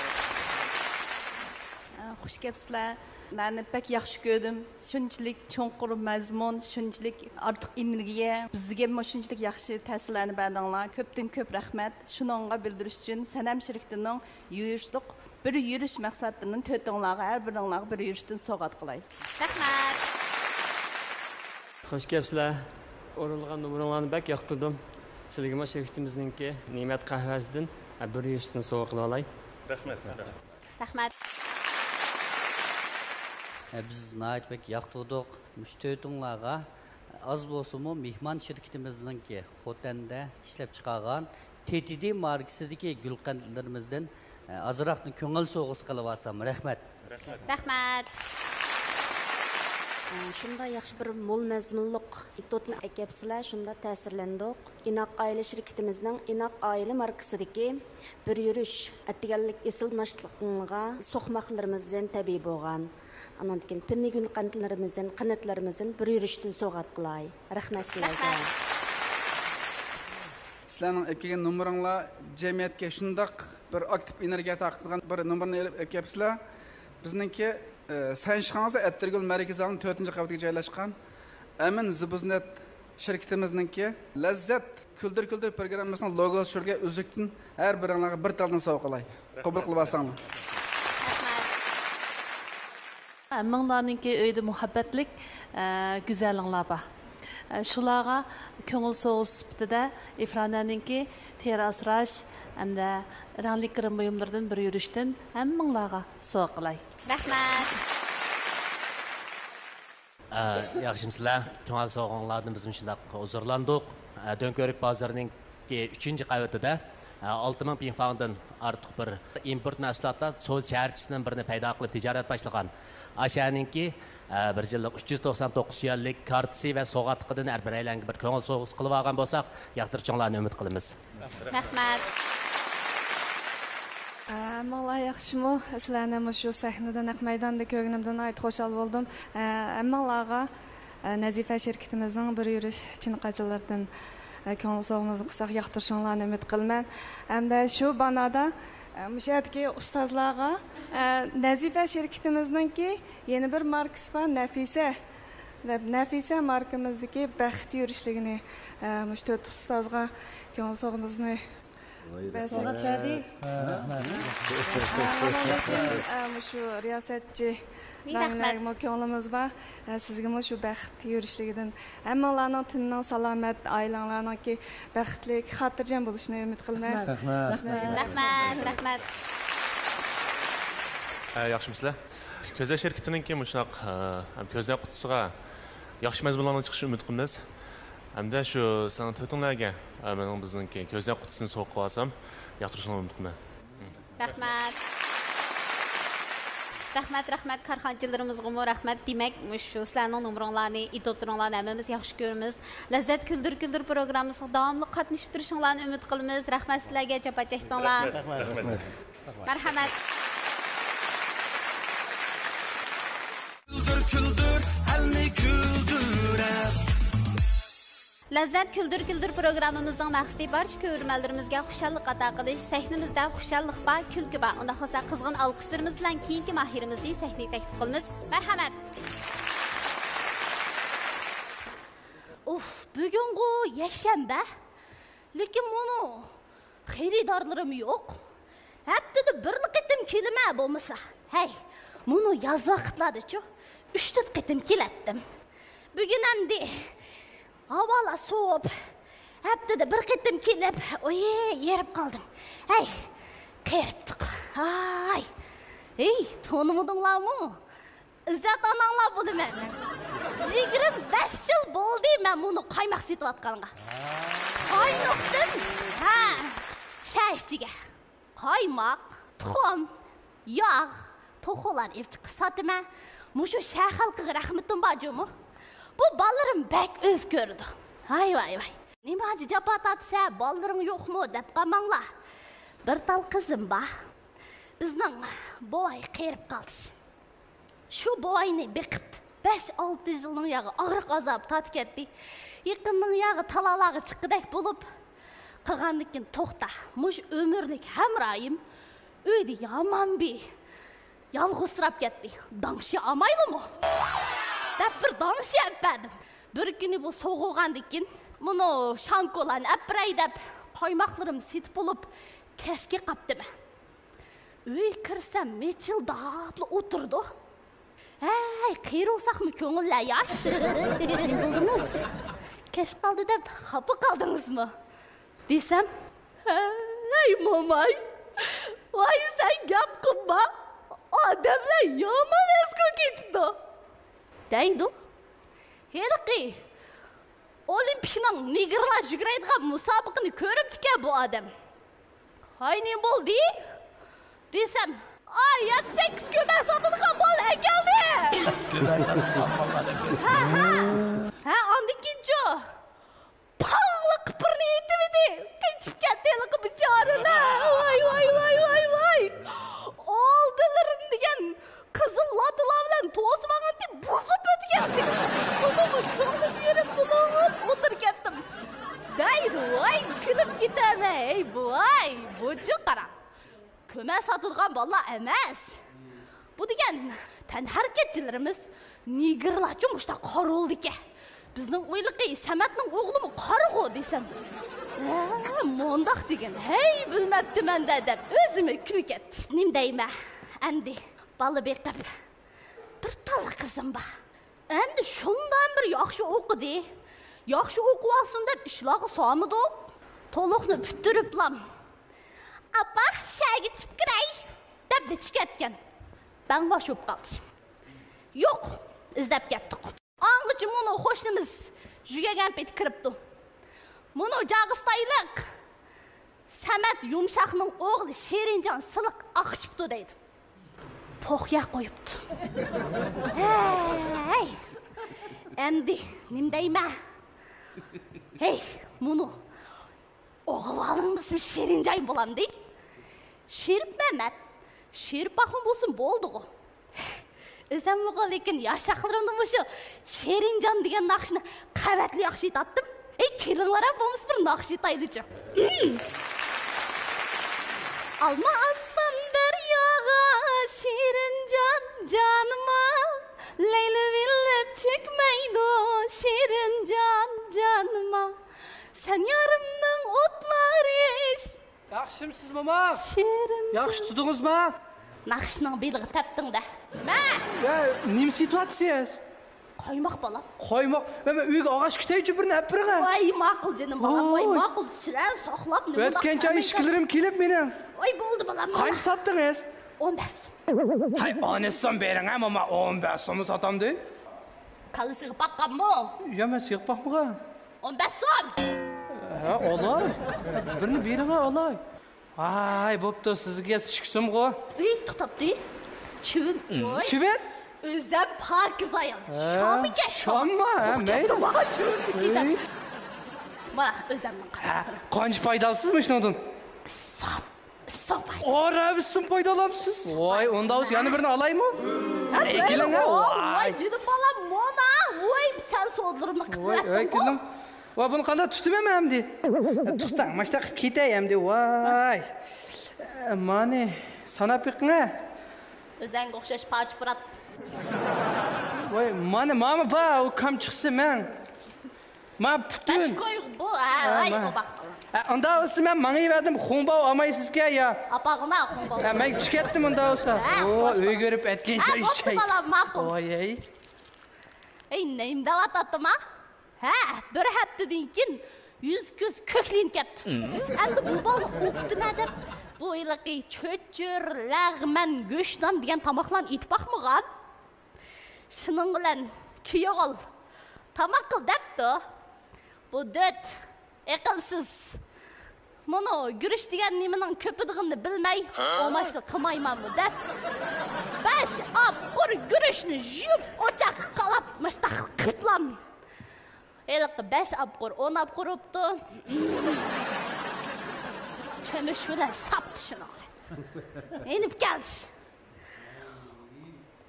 ئە، خۇش كەپسىلەر. مەنى بەك ياخشى كۆردۈم. شۇنچىلىك چوڭقۇر مەزمۇن، شۇنچىلىك ئارتۇق ئېنېرگىيە، بىزگە مۇشۇنچىلىك ياخشى تەسىرلەرنى بەردىڭلار. كۆپتىن كۆپ رەھمەت. شۇنىڭغا بىلدۈرۈش ئۈچۈن سەنەم شىركىتىنىڭ يۈرۈشلۈق بىر يۈرۈش مەھسۇلاتلىرىنى تۆتۈڭلارغا، ھەر بىرىڭلارغا بىر يۈرۈشتىن سوۋغات قىلاي. رەھمەت. خۇش كەپسىلەر. ئورۇنلىغان نومۇرۇڭلارنى بەك ياقتۇردۇم. سىلىگىمۇ شىركىتىمىزنىڭكى نېمەت قەھۋەسىدىن بىر يۈرۈشتىن سوۋغا قىلىۋالاي. رەھمەت. رەھمەت. ئە، بىز ناھايىتى بەك ياقتۇردۇق. مۇشۇ تۆتۈڭلارغا ئاز بولسىمۇ مېھمان شىركىتىمىزنىڭكى خوتەندە ئىشلەپ چىقارغان تې تې دې ماركىسىدىكى گۈلقەنتلىرىمىزدىن، ئە، ئازراقنى كۆڭۈل سوۋغىسى قىلىۋالسام. رەھمەت. رەھمەت. ئە، شۇنداق ياخشى بىر مول مەزمۇنلۇق ئېتيۇدنى ئەكەپسىلەر، شۇنداق تەسىرلەندۇق. ئىناق ئائىلە شىركىتىمىزنىڭ ئىناق ئائىلە ماركىسىدىكى بىر يۈرۈش ئەتىگەنلىك ئېسىل ناشتىلىقىڭلارغا سوقماقلىرىمىزدىن تەبىئىي بولغان، ئانىڭدىن كېيىن پىننە گۈلقەنتلىرىمىزدىن، قېنىتلىرىمىزدىن بىر يۈرۈشتىن سوۋغات قىلاي. رەھمەت سىلەرگە. رەھمەت. سىلەرنىڭ ئەكەلگەن نومۇرۇڭلار جەمئىيەتكە شۇنداق بىر ئاكتىپ ئېنېرگىيە تارقىتىدىغان بىر نومۇرنى ئېلىپ ئەكەپسىلەر. بىزنىڭكى، ئە، سەن چىققانسىز ئەتىرگۈل مەركىزىنىڭ تۆتىنچى قەۋىتىگە جايلاشقان ئەمىن زىبۇزنەت شىركىتىمىزنىڭكى لەززەت كۈلدۈر كۈلدۈر پروگراممىسىنىڭ لوگوسى چۈشۈرۈلگەن ئۈزۈكتىن ھەر بىرىڭلارغا بىر تالدىن سوۋغا قىلاي. قوبۇل قىلىپ ئالساڭلار. ھەممىڭلارنىڭكى ئۆيدە مۇھەببەتلىك، ئە، گۈزەلىڭلار بار. ئە، شۇلارغا كۆڭۈل سوۋغىسى سۈپىتىدە ئىفرانەنىڭكى تېرە ئاسراش ھەمدە رەڭلىك گىرىم بۇيۇملىرىدىن بىر يۈرۈشتىن ھەممىڭلارغا سوۋغا قىلاي. رەھمەت. ئە، ياخشىمۇسىلەر؟ كۆڭۈل سوۋغاڭلاردىن بىز مۇشۇنداق ھۇزۇرلاندۇق. ئە، دۆڭكۆۋرۈك بازىرىنىڭكى ئۈچىنچى قەۋىتىدە، ئە، ئالتە مىڭ پىڭفاڭدىن ئارتۇق بىر ئىمپورت مەھسۇلاتلار سودا شەھەرچىسىدىن بىرنى پەيدا قىلىپ تىجارەت باشلىغان ئاشەنىڭكى، ئە، بىر يىللىق ئۈچ يۈز توقسان توققۇز يۈەنلىك كارتىسى ۋە سوۋغاتلىقىدىن ھەر بىرەيلەنگە بىر كۆڭۈل سوۋغىسى قىلىپ ئالغان بولساق، ياقتۇرۇشۇڭلارنى ئۈمىد قىلىمىز. رەھمەت. ھەممىڭلار ياخشىمۇ؟ سىلەرنى مۇشۇ سەھنىدە، نەق مەيداندا كۆرگىنىمدىن ناھايىتى خۇشال بولدۇم. ھەممىڭلارغا نەزىپە شىركىتىمىزنىڭ بىر يۈرۈش چىنىقاچىلىرىدىن كۆڭۈل سوۋغىمىزنى قىلساق، ياقتۇرۇشۇڭلارنى ئۈمىد قىلىمەن. ھەمدە شۇ بانادا مۇشۇ يەردىكى ئۇستازلارغا نەزىپە شىركىتىمىزنىڭكى يەنە بىر ماركىسى بار، نەفىسە دەپ، نەفىسە ماركىمىزدىكى بەخت يۈرۈشلۈكىنى، ئە، مۇشۇ تۆت ئۇستازغا كۆڭۈل سوۋغىمىزنى بەرسەك. سوۋغات بەردى. ھە، رەھمەت. ھە، ئۇنىڭدىن كېيىن، ئە، مۇشۇ رىياسەتچى داملىرىمۇ كۆڭلىمىز بار. ئە، سىزگىمۇ شۇ بەخت يۈرۈشلۈكىدىن ھەممىڭلارنىڭ تېنىنىڭ سالامەت، ئائىلەڭلارنىڭكى بەختلىك، خاتىرجەم بولۇشىنى ئۈمىد قىلىمەن. رەھمەت. رەھمەت، رەھمەت. ھە، ياخشىمۇسىلەر؟ كۆزەك شىركىتىنىڭكى مۇشۇنداق، ئە، ھەم كۆزەك قۇتىسىغا ياخشى مەزمۇنلارنىڭ چىقىشىنى ئۈمىد قىلىمىز. ھەمدە شۇ سىلەرنىڭ تۆتۈڭلارگە، ئە، مېنىڭ بىزنىڭكى كۆزەك قۇتىسىنى سوۋغا قىلىۋالسام، ياقتۇرۇشۇڭلارنى ئۈمىد قىلىمەن. رەھمەت. رەھمەت، رەھمەت، كارخانىچىلىرىمىزغىمۇ رەھمەت. دېمەك، مۇشۇ سىلەرنىڭ نومۇرۇڭلارنى، ئېتوتلىرىڭلارنى ھەممىمىز ياخشى كۆرىمىز. لەززەت كۈلدۈر كۈلدۈر پروگراممىسىغا داۋاملىق قاتنىشىپ تۇرۇشۇڭلارنى ئۈمىد قىلىمىز. رەھمەت سىلەرگە، جاپا چەكتىڭلار. رەھمەت. رەھمەت. مەرھەمەت. كۈلدۈر، كۈلدۈر، ئەلنى كۈلدۈرە. لەززەت كۈلدۈر كۈلدۈر پروگراممىمىزنىڭ مەقسىتى بارچە كۆرۈرمەنلىرىمىزگە خۇشاللىق ئاتا قىلىش. سەھنىمىزدە خۇشاللىق بار، كۈلكە بار. ئۇنداق بولسا قىزغىن ئالقىشلىرىمىز بىلەن كېيىنكى ماھىرىمىزنى سەھنىگە تەكلىپ قىلىمىز. مەرھەمەت. ئۇف، بۈگۈنغۇ يەكشەنبە. لېكىن مۇنۇ خېرىدارلىرىم يوق. ھەپتىدە بىرلا قېتىم كېلىمەن بولمىسا. ھەي، مۇنۇ ياز ۋاقىتلاردىچۇ ئۈچ تۆت قېتىم كېلەتتىم. بۈگۈن ئەمدى ھاۋالار سوۋۇپ، ھەپتىدە بىر قېتىم كېلىپ، ئوي، ھېرىپ قالدىم. ھەي، قېرىپتۇق. ھاي. ھېي، تونۇمىدىڭلارمۇ؟ ئىززەت ئاناڭلار بولىمەن. يىگىرمە بەش يىل بولدى مەن مۇنۇ قايماق سېتىۋاتقانغا. قاينۇقتىن، ھە، شەھەر ئىچىگە قايماق، تۇخۇم، ياغ، توخۇلار ئېلىپ چىقىپ ساتىمەن. مۇشۇ شەھەر خەلقىگە رەھمىتىم بار جۇمۇ. بۇ بالىلىرىم بەك ئۆز كۆرىدۇ. ۋاي، ۋاي، ۋاي. نېمانچە جاپا تارتسا، بالىلىرىڭ يوقمۇ دەپ قالماڭلار. بىر تال قىزىم بار. بىزنىڭ بوۋاي قېرىپ قالدى. شۇ بوۋاينى بېقىپ، بەش-ئالتە يىلنىڭ ياغى ئاغرىق ئازابى تارتىپ كەتتى. يېقىننىڭ ياغى تالاغا چىققۇدەك بولۇپ قالغاندىكىن، توختا، مۇشۇ ئۆمۈرلۈك ھەمراھىم ئۆيدە يامان بىر يالغۇزسىراپ كەتتى. داڭشى ئامايلىمۇ؟ دەپ بىر داڭشى ئەپ بەردىم. بىر كۈنى بۇ سوغۇغاندىكىن، مۇنۇ شانكولارنى ئەپ بېرەي دەپ، قايماقلىرىمنى سېتىپ بولۇپ، كەچكە قاپتىمەن. ئۆيگە كىرسەم، مىچىلداپلا ئولتۇرىدۇ. ھەي، قېرىۋالساقمۇ كۆڭۈللەر ياش. نېمە بولدىڭىز؟ كەچ قالدى دەپ خاپا قالدىڭىزمۇ؟ دېسەم، ھەي، موماي، ۋاي، سەن گەپ قىلما، ئادەملەر يامان ئەسكى كېتىپتۇ، دەيدۇ. ھېلىقى ئولىمپىكنىڭ نېگىرلار يۈگۈرەيدىغان مۇسابىقىنى كۆرۈپتىكەن بۇ ئادەم. ھاي، نېمە بولدى؟ دېسەم، ئاي، يەتتە سەككىز كۆمەر ساتىدىغان مال ئەكەلدى. ھە، ھە. ھە، ئاندىن كېيىنچۇ؟ پاڭلا قىپىرنى ئېتىۋىدى. قېچىپ كەتتى ھېلىقى بىچارىلەر. ۋاي، ۋاي، ۋاي، ۋاي، ۋاي. ئالدىلىرىنى دېگەن قىزىل لاتىلار بىلەن توسۇۋالغانتى، بۇزۇپ ئۆتكەنتى. بۇنىمۇ كۆڭلۈم يېرىم بولۇپ ئولتۇرۇپ كەتتىم. دەيدۇ، ۋاي، كۈلۈپ كېتىپ. مەن ساتىدىغان بالىلار ئەمەس. بۇ دېگەن تەنھەرىكەتچىلىرىمىز نېگىرلارچۇ مۇشۇنداق قارىغۇلدىكەن. بىزنىڭ ئۇيلىقى سەمەتنىڭ ئوغلىمۇ قارىغۇ دېسەم، ھە، مۇنداق دېگەن، ھەي، بىلمەپتىمەن-دە دەپ ئۆزىمۇ كۈلۈپ كەتتى. نېمە دەيمەن، ئەمدى بالا بېقىپ بىر تاللا قىزىم بار. ئەمدى شۇنداق بىر ياخشى ئوقۇدى. ياخشى ئوقۇۋالسۇن دەپ ئىشلارغا سالمىدۇق. تولۇقنى پۈتتۈرۈپلام، «ئاپا، شەھەرگە چىقىپ كىرەي» دەپ چىقىپ كەتكەن. بەڭباش بولۇپ قالدى. يوق، ئىزدەپ كەتتۇق. ئاڭغىچە مۇنۇ قوشنىمىز يۈگۈرگەن پېتى كىرىپتۇ. مۇنۇ جاغىستايلىق سەمەت يۇمشاقنىڭ ئوغلى شېرىنجان سىلىق ئاقىشىپتۇ دەيدۇ. پوق يەپ قويۇپتۇ. ھەي! ئەمدى نېمە دەيمەن؟ ھەي، مۇنۇ ئوغۇل بالىڭىزمۇ شېرىنجان بولامدى؟ شېرىپ مەمەت، شېرىپ ئاخۇن بولسۇن بولدىغۇ. ئۆزەممۇغۇ، لېكىن ياشاقلىرىمدا مۇشۇ شېرىنجان دېگەن ناخشىنى قەۋەتلا ياخشى ئېيتاتتىم. ھەي، كېلىڭلار ھەم بولمىسا بىر ناخشا ئېيتايلىچۇ. ئالما ئاتسام دەرياغا، شېرىنجان جانىما، لەيلى بىلىپ چۆكمەيدۇ، شېرىنجان جانىما، سەن يارىمنىڭ ئوتلىرى. ياخشىمسىز، موما؟ شېرىن. ياخشى تۇردىڭىزمۇ؟ ناخشىنىڭ بېلىغا تەپتىڭ-دە. مە! يا، نېمە سىتۇاتسىيە؟ قايماق، بالام. قايماق؟ مەن، مەن ئۆيگە ئاغاچ كېتەيچۇ، بىرنى ئەپ بېرىڭە. ۋاي، ماقۇل جېنىم، بالام، ۋاي، ۋوي. ماقۇل. سىلەرنى ساقلاپ، نېمە ئۆتكەن چاي ئىچكىلىرىم كېلىپ مېنىڭ. ۋاي، بولدى، بالام، قانچە ساتتىڭىز؟ ئون بەش سوم. ھەي، ئون بەش سوم بېرىڭە، موما، ئون بەش سوممۇ ساتامدۇ؟ كاللا سىغىپ باققانمۇ؟ يا، مەن سىغىپ باقمىغان. ئون بەش سوم. ھە، ئالاي. بىرنى بېرىڭە، ئالاي. ۋاي، بوپتۇ، سىزگە ئىككى سومغۇ. ئۇي، توختاپتۇ. چىۋىن. ھىم، ۋوي. چىۋىن؟ ئۆزەم پاكىز ئايال. ھە، شامىكەن، شام. شاممۇ؟ ھە، مەيلى. كەتتىم، ھا، چىۋىن كېتەم. ئۇي. مانا، ئۆزەمنىڭ ھە، قارىشى. قانچە پايدا ئالىسىز مۇشۇنىڭدىن؟ ساپ. ئىسسام پايدا. ئارا ئىسسام پايدا ئالامسىز؟ ۋاي، ئۇنداق بولسا يەنە بىرنى ئالايمۇ؟ ھە، ئەكېلىڭ، ھە، ۋاي، ۋاي. جېنىم بالام، مانا، ۋاي، سەن سودىلىرىمنى قىلىپ ۋاي، بەرتىڭ، ۋاي، قىزىم. ۋاي، بۇنى قانداق تۇتىمەن ئەمدى؟ توختاڭ، ماشۇنداق قىلىپ كېتەي ئەمدى، ۋاي. مانى ساناپ بېقىڭە. ئۆزەڭگە ئوخشاش پاچا-پۇرات. ۋاي، مانا، ماما بار، ئۇ كام چىقسا مەن. ما پۈتۈن. بەش كوي بۇ، ھە، ھە، ۋاي، ما. ئۇ باققىلا. ھە، ئۇنداق بولسا مەن ماڭىۋەردىم، خۇڭباۋ ئالمايسىزكەن يا. ئاپاغىنا خۇڭباۋ. ھە، مەن چىقىپ كەتتىم ئۇنداق بولسا. ھە، ئو، خوش ئۆي بول. كۆرۈپ ئەتكەن ھە، چاي بوپتۇ، ئىچەي. بالام، ماقۇل. ۋاي، ئەي. ئەي، نېمە دەۋاتاتتىم ھە؟ ھە، بىر ھەپتىدىن كېيىن يۈز كۆز كۆكلىنىپ كەپتۇ. ئەمدى بۇ بالىنى ئوقۇتىمەن دەپ، بۇ ھېلىقى چۆچۈر، لەغمەن، گۆشنان دېگەن تاماقلارنى ئېتىپ باقمىغان. شۇنىڭ بىلەن كۈيئوغۇل تاماق قىل دەپتۇ. بۇ دۆت ئەقىلسىز. مۇنۇ گۈرۈچ دېگەن نېمىنىڭ كۆپىدىغىنىنى بىلمەي، ئوماشلا قىلمايمەنمۇ دەپ، بەش ئاپقۇر گۈرۈچنى يۇيۇپ ئوچاققا قالاپ مۇشتاق قىپلام. ھېلىقى بەش ئاپقۇر، ئون ئاپقۇر بوپتۇ. چۆمۈچ بىلەن ساپتى شۇنىڭ. يېنىپ كەلدى.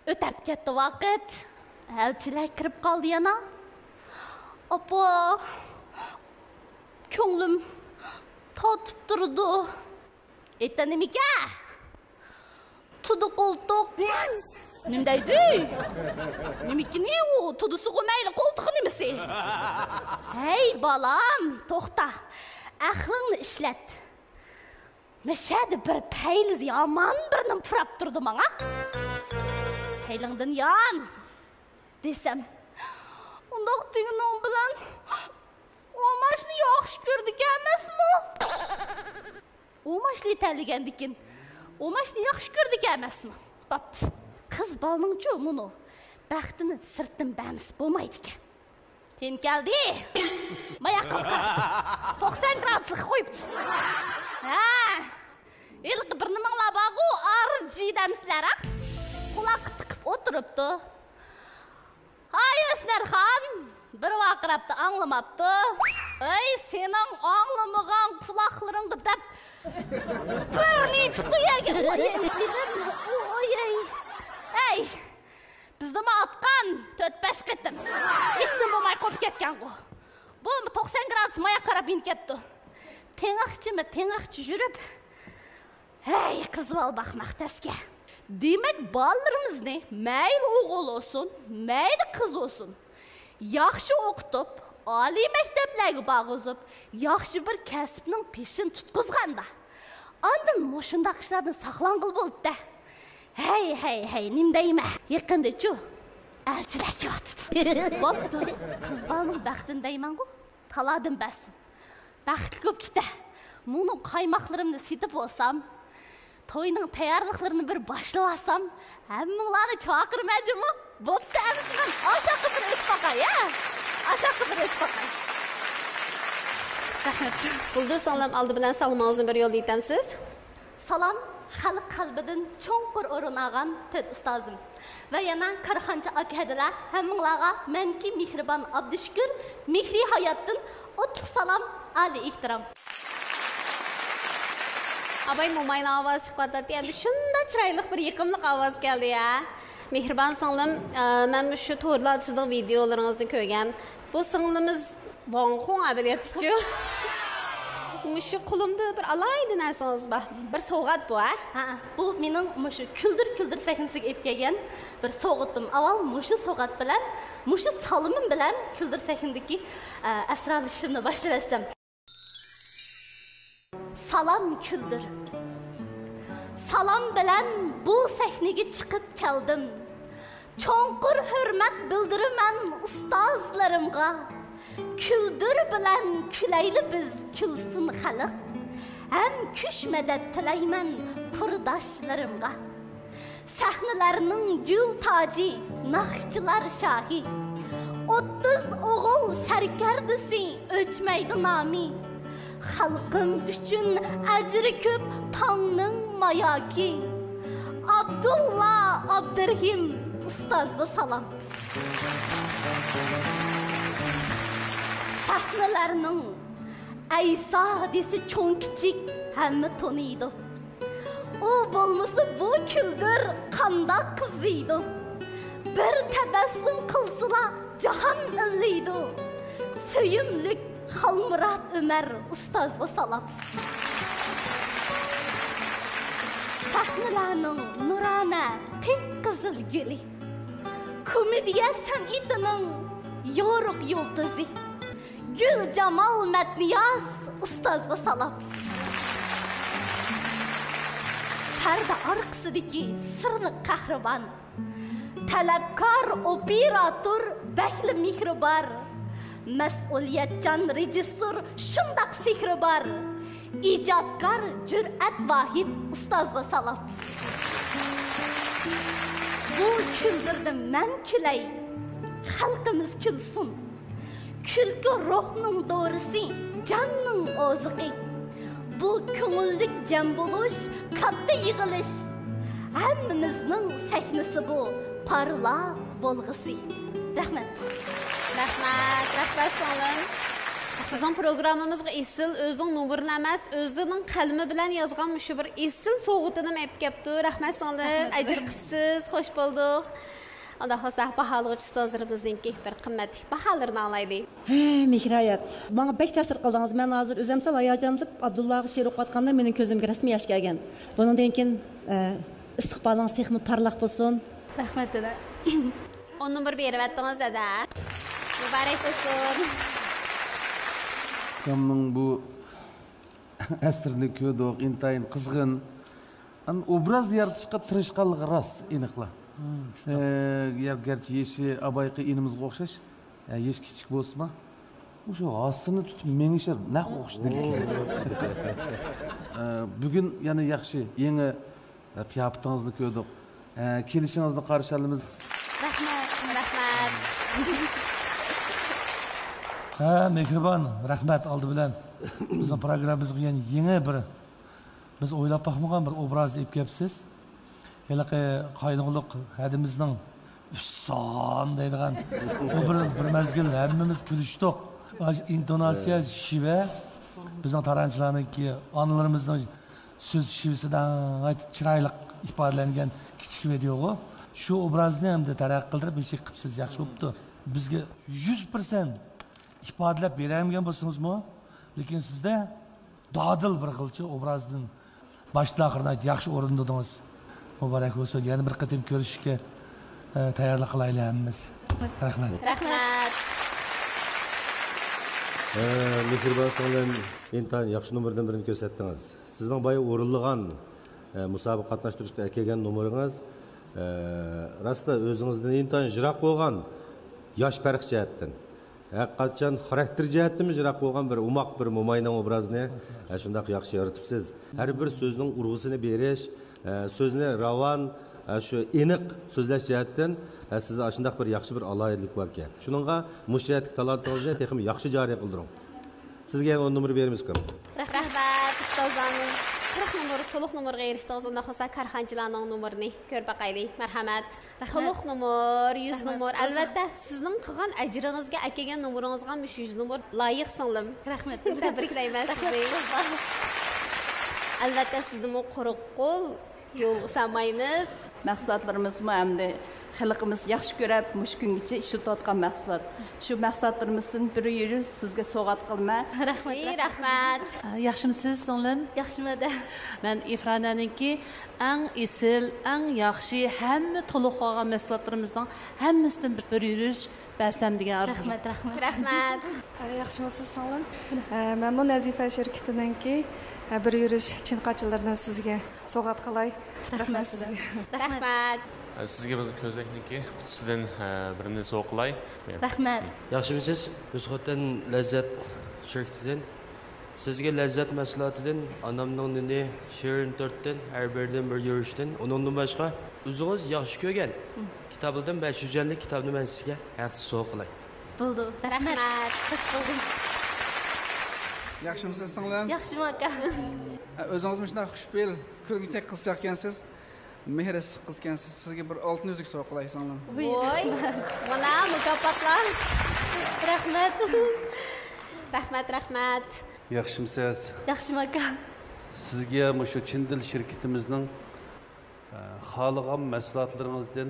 ئۆتەپ كەتتى ۋاقىت. ئەلچىلەر كىرىپ قالدى يەنە. ئاپا، كۆڭلۈم تارتىپ تۇرىدۇ. ئېيتتا نېمىكەن؟ تۇدۇ قولتۇق. نېمە دەيدۇ؟ نېمىكىنى ئۇ؟ تۇدۇسىغۇ مەيلى، قولتۇقى نېمىسى؟ ھەي بالام، توختا. ئەقلىڭنى ئىشلەت. مەشەدە بىر پەيلىز يامان بىرنى پۇراپ تۇردى ماڭا. پەيلىڭدىن يان دېسەم، ئۇنداق دېگىنىڭ بىلەن ئوماشنى ياخشى كۆرىدىكەن ئەمەسمۇ؟ ئوماشنى يېتەلىگەندىكىن ئوماشنى ياخشى كۆرىدىكەن ئەمەسمۇ؟ تاپتى. قىز بالىنىڭچۇ مۇنۇ بەختىنى سىرتتىن بەرمىسە بولمايدىكەن. كېيىن كەلدى. ماياققا قاراپتۇ. توقسان گرادۇسلۇققا قويۇپتۇ. ھە. ھېلىقى بىر نېمىڭلار بارغۇ، ئارجى دەمسىلەر، ھە؟ قۇلاققا تىقىپ ئولتۇرۇپتۇ. ھاي، ھۆسنەرخان! بىر ۋارقىراپتۇ، ئاڭلىماپتۇ. ئەي، سېنىڭ ئاڭلىمىغان قۇلاقلىرىڭغا دەپ بىرنى تۇتۇۋەرگەن. ئوي، ئەي. ئەي! بىزدىمۇ ئاتقان تۆت-بەش قېتىم. ھېچنېمە بولماي قوپۇپ كەتكەنغۇ. بۇمۇ توقسان گرادۇس ماياققا قاراپ يېنىپ كەپتۇ. تېڭىقچىمۇ تېڭىقچى يۈرۈپ، ھەي، قىز بالا باقماق تەسكە. دېمەك، بالىلىرىمىزنى مەيلى ئوغۇل بولسۇن، مەيلى قىز بولسۇن، ياخشى ئوقۇتۇپ، ئالىي مەكتەپلەرگە بارغۇزۇپ، ياخشى بىر كەسىپنىڭ پېشىنى تۇتقۇزغاندا، ئاندىن مۇشۇنداق ئىشلاردىن ساقلانغىلى بولىدۇ-دە. ھەي، ھەي، ھەي، نېمە دەيمەن؟ يېقىندىچۇ ئەلچىلەر كېلىۋاتىدۇ. بوپتۇ، قىز بالىنىڭ بەختىنى دەيمەنغۇ، تالادىن بەرسۇن. بەختلىك بولۇپ كېتە. مۇنۇ قايماقلىرىمنى سېتىپ بولسام، توينىڭ تەييارلىقلىرىنى بىر باشلىۋالسام، ھەممىڭلارنى چاقىرىمەن جۇمۇ. بوپتۇ، ئەمىسە مەن ئاشاققا بىر ئۆتۈپ باقاي، ھە؟ ئاشاققا بىر ئۆتۈپ باقاي. رەھمەت. بولدى، سىڭلىم، ئالدى بىلەن سالىمىڭىزنى بىر يولدا ئېيتامسىز؟ سالام، خەلق قەلبىدىن چوڭقۇر ئورۇن ئالغان تۆت ئۇستازىم ۋە يەنە كارخانىچى ئاكا-ھەدىلەر، ھەممىڭلارغا مەنكى مېھرىبان ئابدۇشۈكۈر، مېھرى ھاياتتىن ئوتلۇق سالام، ئالىي ئېھتىرام. ئاباي موماينىڭ ئاۋازى چىقىۋاتاتتى. ئەمدى شۇنداق چىرايلىق بىر يېقىملىق ئاۋاز كەلدى يا. مېھرىبان سىڭلىم، ئە، مەن مۇشۇ تورلاردا سىزنىڭ ۋىدېئولىرىڭىزنى كۆرگەن. بۇ سىڭلىمىز ۋاڭخۇڭ ئەمەلىيەتتىچۇ. مۇشۇ قولۇمدا بىر ئالاھىدە نەرسىڭىز بار. بىر سوۋغات بۇ، ھە؟ ھە، بۇ مېنىڭ مۇشۇ كۈلدۈر كۈلدۈر سەھنىسىگە ئېلىپ كەلگەن بىر سوۋغىتىم. ئاۋۋال مۇشۇ سوۋغات بىلەن، مۇشۇ سالىمىم بىلەن كۈلدۈر سەھنىدىكى، ئە، ئەسرالىشىشىمنى باشلىۋەتسەم. سالام كۈلدۈر. سالام بىلەن بۇ سەھنىگە چىقىپ كەلدىم. چوڭقۇر ھۆرمەت بىلدۈرىمەن ئۇستازلىرىمغا. كۈلدۈر بىلەن كۈلەيلى بىز، كۈلسۇن خەلق. ھەم كۈچ مەدەت تىلەيمەن قۇرداشلىرىمغا. سەھنىلەرنىڭ گۈل تاجى، ناخشىچىلار شاھى. ئوتتۇز ئوغۇل سەركەردىسى، ئۆچمەيدۇ نامى. خەلقىم ئۈچۈن ئەجرى كۆپ تاڭنىڭ ماياكى. ئابدۇللا ئابدۇرېھىم ئۇستازغا سالام. سەھنىلەرنىڭ ئەيسا دېسە چوڭ كىچىك ھەممە تونۇيدۇ. ئۇ بولمىسا بۇ كۈلدۈر قانداق قىزىيدۇ؟ بىر تەبەسسۇم قىلسىلا جاھان ئىللىيدۇ. سۆيۈملۈك خالمۇرات ئۆمەر ئۇستازغا سالام. سەھنىلەرنىڭ نۇرانە قىپقىزىل گۈلى. كومېدىيە سەنئىتىنىڭ يورۇق يۇلتۇزى. گۈلجامال مەتنىياز ئۇستازغا سالام. پەردە ئارقىسىدىكى سىرلىق قەھرىمان. تەلەپكار ئوپېراتور بەكلا مېھرى بار. مەسئۇلىيەتچان رېژىسسور شۇنداق سېھرى بار. ئىجادكار جۈرئەت ۋاھىد ئۇستازغا سالام. بۇ كۈلدۈردە مەن كۈلەي، خەلقىمىز كۈلسۇن. كۈلكە روھنىڭ دورىسى، جاننىڭ ئوزۇقى. بۇ كۆڭۈللۈك جەم بولۇش، كاتتا يىغىلىش. ھەممىمىزنىڭ سەھنىسى بۇ، پارلاق بولغۇسى. رەھمەت. رەھمەت، رەھمەت سىڭلىم. بىزنىڭ پروگراممىمىزغا ئېسىل، ئۆزىنىڭ نومۇرىنى ئەمەس، ئۆزىنىڭ قەلىمى بىلەن يازغان مۇشۇ بىر ئېسىل سوۋغىتىنىمۇ ئېلىپ كەپتۇ. رەھمەت سىڭلىم، رەھمەت. ئەجىر قىپسىز، خوش بولدۇق. ئانداق بولسا، باھالىغۇچى ئۇستازلىرىمىزنىڭكى بىر قىممەتلىك باھالىرىنى ئاڭلايلى. ھەي، مېھرايات، ماڭا بەك تەسىر قىلدىڭىز. مەن ھازىر ئۆزۈم سەل ھاياجانلىنىپ، ئابدۇللاغا شېئىر ئوقۇۋاتقاندا مېنىڭ كۆزۈمگە رەسمىي ياش كەلگەن. بۇنىڭدىن كېيىن، ئە، ئىستىقبالىڭىز تېخىمۇ پارلاق بولسۇن. رەھمەت، ئەنە. ئون نومۇر بېرىۋەتتىڭىز، ئەدە. مۇبارەك بولسۇن. ئۇكامنىڭ بۇ ئەسىرىنى كۆردۇق، ئىنتايىن قىزغىن. ئەمما ئوبراز يارىتىشقا تىرىشقانلىقى راست، ئېنىقلا. ئە، يا-، گەرچە يېشى ئابايقى ئىنىمىزغا ئوخشاش، ئە، يېشى كىچىك بولسىمۇ، مۇشۇ ھاسىنى تۇتۇپ مېڭىشى نەق ئوخشىدى. ئە، بۈگۈن يەنە ياخشى، يېڭى، ئە، قىياپىتىڭىزنى كۆردۇق. ئە، كېلىشىڭىزنى قارشى ئالىمىز. رەھمەت، رەھمەت. ھە، مېھرىبان، رەھمەت ئالدى بىلەن. بىزنىڭ پروگراممىمىزغا يەنە يېڭى بىر، بىز ئويلاپ باقمىغان بىر ئوبرازنى ئېلىپ كەپسىز. ھېلىقى قاينىغۇلۇق ھەدىمىزنىڭ ئۈسسان دەيدىغان، ئۇ بىر، بىر مەزگىل ھەممىمىز كۈلۈشتۇق. ئاشۇ ئىنتوناتسىيە، شېۋە، بىزنىڭ تارانچىلارنىڭكى، ئانىلىرىمىزنىڭ سۆز شېۋىسىدە ناھايىتى چىرايلىق ئىپادىلەنگەن كىچىك ۋىدېئوغۇ. شۇ ئوبرازنى ئەمدى تەرەققىي قىلدۇرۇپ، نېچە قىپسىز، ياخشى بوپتۇ. بىزگە يۈز پىرسەنت ئىپادىلەپ بېرەلمىگەن بولسىڭىزمۇ، لېكىن سىزدە دادىل بىر خىلچە ئوبرازدىن باشتىن ئاخىر ناھايىتى ياخشى ئورۇندىدىڭىز. مۇبارەك بولسۇن. يەنە بىر قېتىم كۆرۈشۈشكە، ئە، تەييارلىق قىلايلى ھەممىمىز. رەھمەت. رەھمەت. ئە، مېھرىبان سىڭلىم، ئىنتايىن ياخشى نومۇردىن بىرنى كۆرسەتتىڭىز. سىزنىڭ بايا ئورۇنلىغان، ئە، مۇسابىقە قاتناشتۇرۇشقا ئەكەلگەن نومۇرىڭىز، ئە، راسلا ئۆزىڭىزدىن ئىنتايىن يىراق بولغان ياش پەرق جەھەتتىن، ھەرقاچان خاراكتېر جەھەتتىنمۇ يىراق بولغان بىر ئوماق بىر موماينىڭ ئوبرازىنى، ھە، شۇنداق ياخشى يارىتىپسىز. ھەر بىر سۆزنىڭ ئۇرغۇسىنى بېرىش، ھە، سۆزنى راۋان، ھە، شۇ ئېنىق سۆزلەش جەھەتتىن، ھە، سىزدە ئاشۇنداق بىر ياخشى بىر ئالاھىدىلىك باركەن. شۇنىڭغا مۇشۇ جەھەتتىكى تالانتىڭىزنى تېخىمۇ ياخشى جارى قىلدۇرۇڭ. سىزگە يەنە ئون نومۇر بېرىمىزكۇ؟ رەھمەت، ئۇستازلارنىڭ قىرىق نومۇر، تولۇق نومۇرغا ئېرىشتىڭىز. ئۇنداق بولسا، كارخانىچىلارنىڭ نومۇرىنى كۆرۈپ باقايلى. مەرھەمەت. رەھمەت. تولۇق نومۇر، يۈز نومۇر. ئەلۋەتتە، سىزنىڭ قىلغان ئەجرىڭىزگە، ئەكەلگەن نومۇرىڭىزغا مۇشۇ يۈز نومۇر لايىق، سىڭلىم. رەھمەت. تەبرىكلەيمەن سىزنى. ئەلۋەتتە، سىزنىمۇ قۇرۇق قول يولغا سالمايمىز. مەھسۇلاتلىرىمىزمۇ ئەمدى خەلقىمىز ياخشى كۆرۈپ، مۇشۇ كۈنگىچە ئىشلىتىۋاتقان مەھسۇلات. شۇ مەھسۇلاتلىرىمىزدىن بىر يۈرۈش سىزگە سوۋغات قىلىمەن. رەھمەت. ئى، رەھمەت. ياخشىمۇسىز، سىڭلىم؟ ياخشىمەن. مەن ئىفرانەنىڭكى ئەڭ ئېسىل، ئەڭ ياخشى، ھەممە تولۇق بولغان مەھسۇلاتلىرىمىزنىڭ ھەممىسىدىن بىر، بىر يۈرۈش بەرسەم دېگەن ئارزۇ. رەھمەت، رەھمەت. رەھمەت. ئە، ياخشىمۇسىز، سىڭلىم؟ ئە، مەنمۇ نەزىپە شىركىتىنىڭكى، ئە، بىر يۈرۈش چىن قاچىلىرىنى سىزگە سوۋغات قىلاي. رەھمەت سىزگە. رەھمەت. سىزگە بىز كۆزنەكنىڭكى قۇتىسىدىن، ئە، بىرنى سوۋغا قىلاي. رەھمەت. ياخشىمۇسىز؟ بىز خوتەن لەززەت شىركىتىدىن سىزگە لەززەت مەھسۇلاتىدىن ئانامنىڭ نېنى، شېرىن تورتتىن، ھەر بىرىدىن بىر يۈرۈشتىن، ئۇنىڭدىن باشقا ئۆزىڭىز ياخشى كۆرگەن كىتابلاردىن بەش يۈز يۈەنلىك كىتابنى مەن سىزگە ھەقسىز سوۋغا قىلاي. بولدى. رەھمەت. رەھمەت. خوش بولدۇم. ياخشىمۇسىز، سىڭلىم؟ ياخشىمۇ، ئاكا. ئە، ئۆزىڭىزمۇ شۇنداق خۇشپېئىل، كۈلگۈچەك قىزچاقكەنسىز. مېھرى ئىسسىق قىزكەنسىز. سىزگە بىر ئالتۇن ئۈزۈك سوۋغا قىلاي، سىڭلىم. ۋوي، رەھمەت. مانا مۇكاپاتلار. رەھمەت. رەھمەت، رەھمەت. ياخشىمۇسىز؟ ياخشىمەن، ئاكا. سىزگە مۇشۇ چىن دىل شىركىتىمىزنىڭ، ئە، خالىغان مەھسۇلاتلىرىڭىزدىن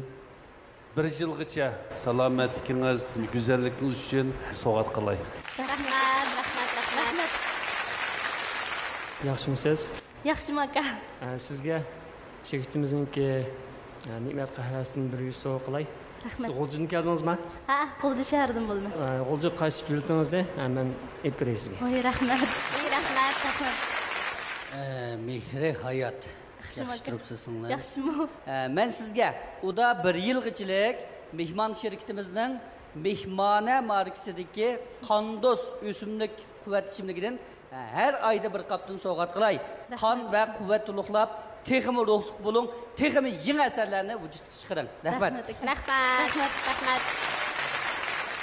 بىر يىلغىچە سالامەتلىكىڭىز، گۈزەللىكىڭىز ئۈچۈن سوۋغات قىلاي. رەھمەت، رەھمەت، رەھمەت. ياخشىمۇسىز؟ ياخشىمەن، ئاكا. ئە، سىزگە شىركىتىمىزنىڭكى، ئە، نېمەت قەھۋەسىدىن بىر يۈز سوۋغا قىلاي. رەھمەت. سىز غۇلجىدىن كەلدىڭىزما؟ ھە، غۇلجا شەھىرىدىن بولىمەن. ئە، غۇلجىغا قايسى بېلىتىڭىزنى، ئە، مەن ئېلىپ بېرەي سىزگە. ۋاي، رەھمەت. ۋاي، رەھمەت، رەھمەت. ئە، مېھرى ھايات. ياخشىمۇ، ياخشى ئاكا؟ تۇرۇپسىز، سىڭلىم. ياخشىمۇ؟ ئە، مەن سىزگە ئۇدا بىر يىلغىچىلىك مېھمان شىركىتىمىزنىڭ مېھمانە ماركىسىدىكى قاندوز ئۆسۈملۈك قۇۋۋەت ئىچىملىكىدىن ھەر ئايدا بىر قاپتىن سوۋغات قىلاي. رەھمەت. قان ۋە قۇۋۋەت تولۇقلاپ، تېخىمۇ روھلۇق بولۇڭ، تېخىمۇ يېڭى ئەسەرلەرنى ۋۇجۇدقا چىقىرىڭ. رەھمەت. رەھمەت، رەھمەت، رەھمەت.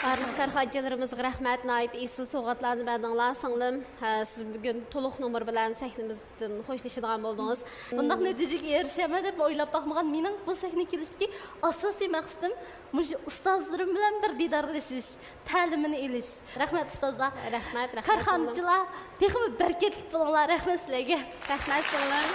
بارلىق كارخانىچىلىرىمىزغا رەھمەت، ناھايىتى ئېسىل سوۋغاتلارنى بەردىڭلار، سىڭلىم. ھە، سىز بۈگۈن تولۇق نومۇر بىلەن سەھنىمىزدىن خوشلىشىدىغان بولدىڭىز. بۇنداق نەتىجىگە ئېرىشەلمەن دەپ ئويلاپ باقمىغان. مېنىڭ بۇ سەھنىگە كېلىشتىكى ئاساسىي مەقسىتىم مۇشۇ ئۇستازلىرىم بىلەن بىر دىدارلىشىش، تەلىمىنى ئېلىش. رەھمەت، ئۇستازلار. رەھمەت، رەھمەت، سىڭلىم. كارخانىچىلار، تېخىمۇ بەرىكەتلىك بولۇڭلار. رەھمەت سىلەرگە. رەھمەت، سىڭلىم.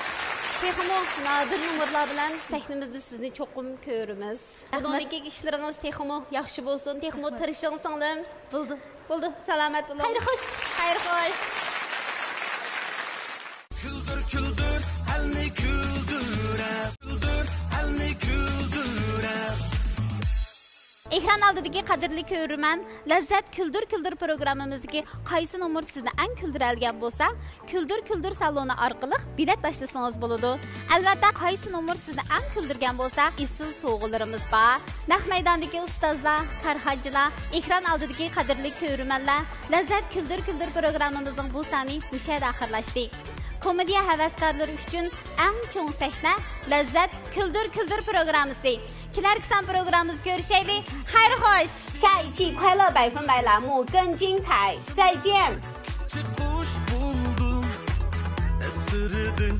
تېخىمۇ نادىر نومۇرلار بىلەن سەھنىمىزدە سىزنى چوقۇم كۆرىمىز. رەھمەت. بۇنىڭدىن كېيىنكى ئىشلىرىڭىز تېخىمۇ ياخشى بولسۇن، تېخىمۇ رەھمەت. تىرىشىڭ، سىڭلىم. بولدى. بولدى، سالامەت بولۇڭ. خەير خوش. خەير خوش. كۈلدۈر، كۈلدۈر، ئەلنى كۈلدۈرە. كۈلدۈر، ئەلنى كۈلدۈرە. ئېكران ئالدىدىكى قەدىرلىك كۆرۈرمەن، لەززەت كۈلدۈر كۈلدۈر پروگراممىمىزدىكى قايسى نومۇر سىزنى ئەڭ كۈلدۈرەلىگەن بولسا، كۈلدۈر كۈلدۈر سالونى ئارقىلىق بېلەت تاشلىسىڭىز بولىدۇ. ئەلۋەتتە، قايسى نومۇر سىزنى ئەڭ كۈلدۈرگەن بولسا، ئېسىل سوۋغىلىرىمىز بار. نەق مەيداندىكى ئۇستازلار، كارخانىچىلار، ئېكران ئالدىدىكى قەدىرلىك كۆرۈرمەنلەر، لەززەت كۈلدۈر كۈلدۈر پروگراممىمىزنىڭ بۇ سانى مۇشۇ يەردە ئاخىرلاشتى. كومېدىيە ھەۋەسكارلىرى ئۈچۈن ئەڭ چوڭ سەھنە، لەززەت كۈلدۈر كۈلدۈر پروگراممىسى. كېلەركى سان پروگراممىمىزدا كۆرۈشەيلى. خەير خوش! 下一期快乐百分百栏目更精彩，再见。 چىقىش بولدۇم ئەسىردىن.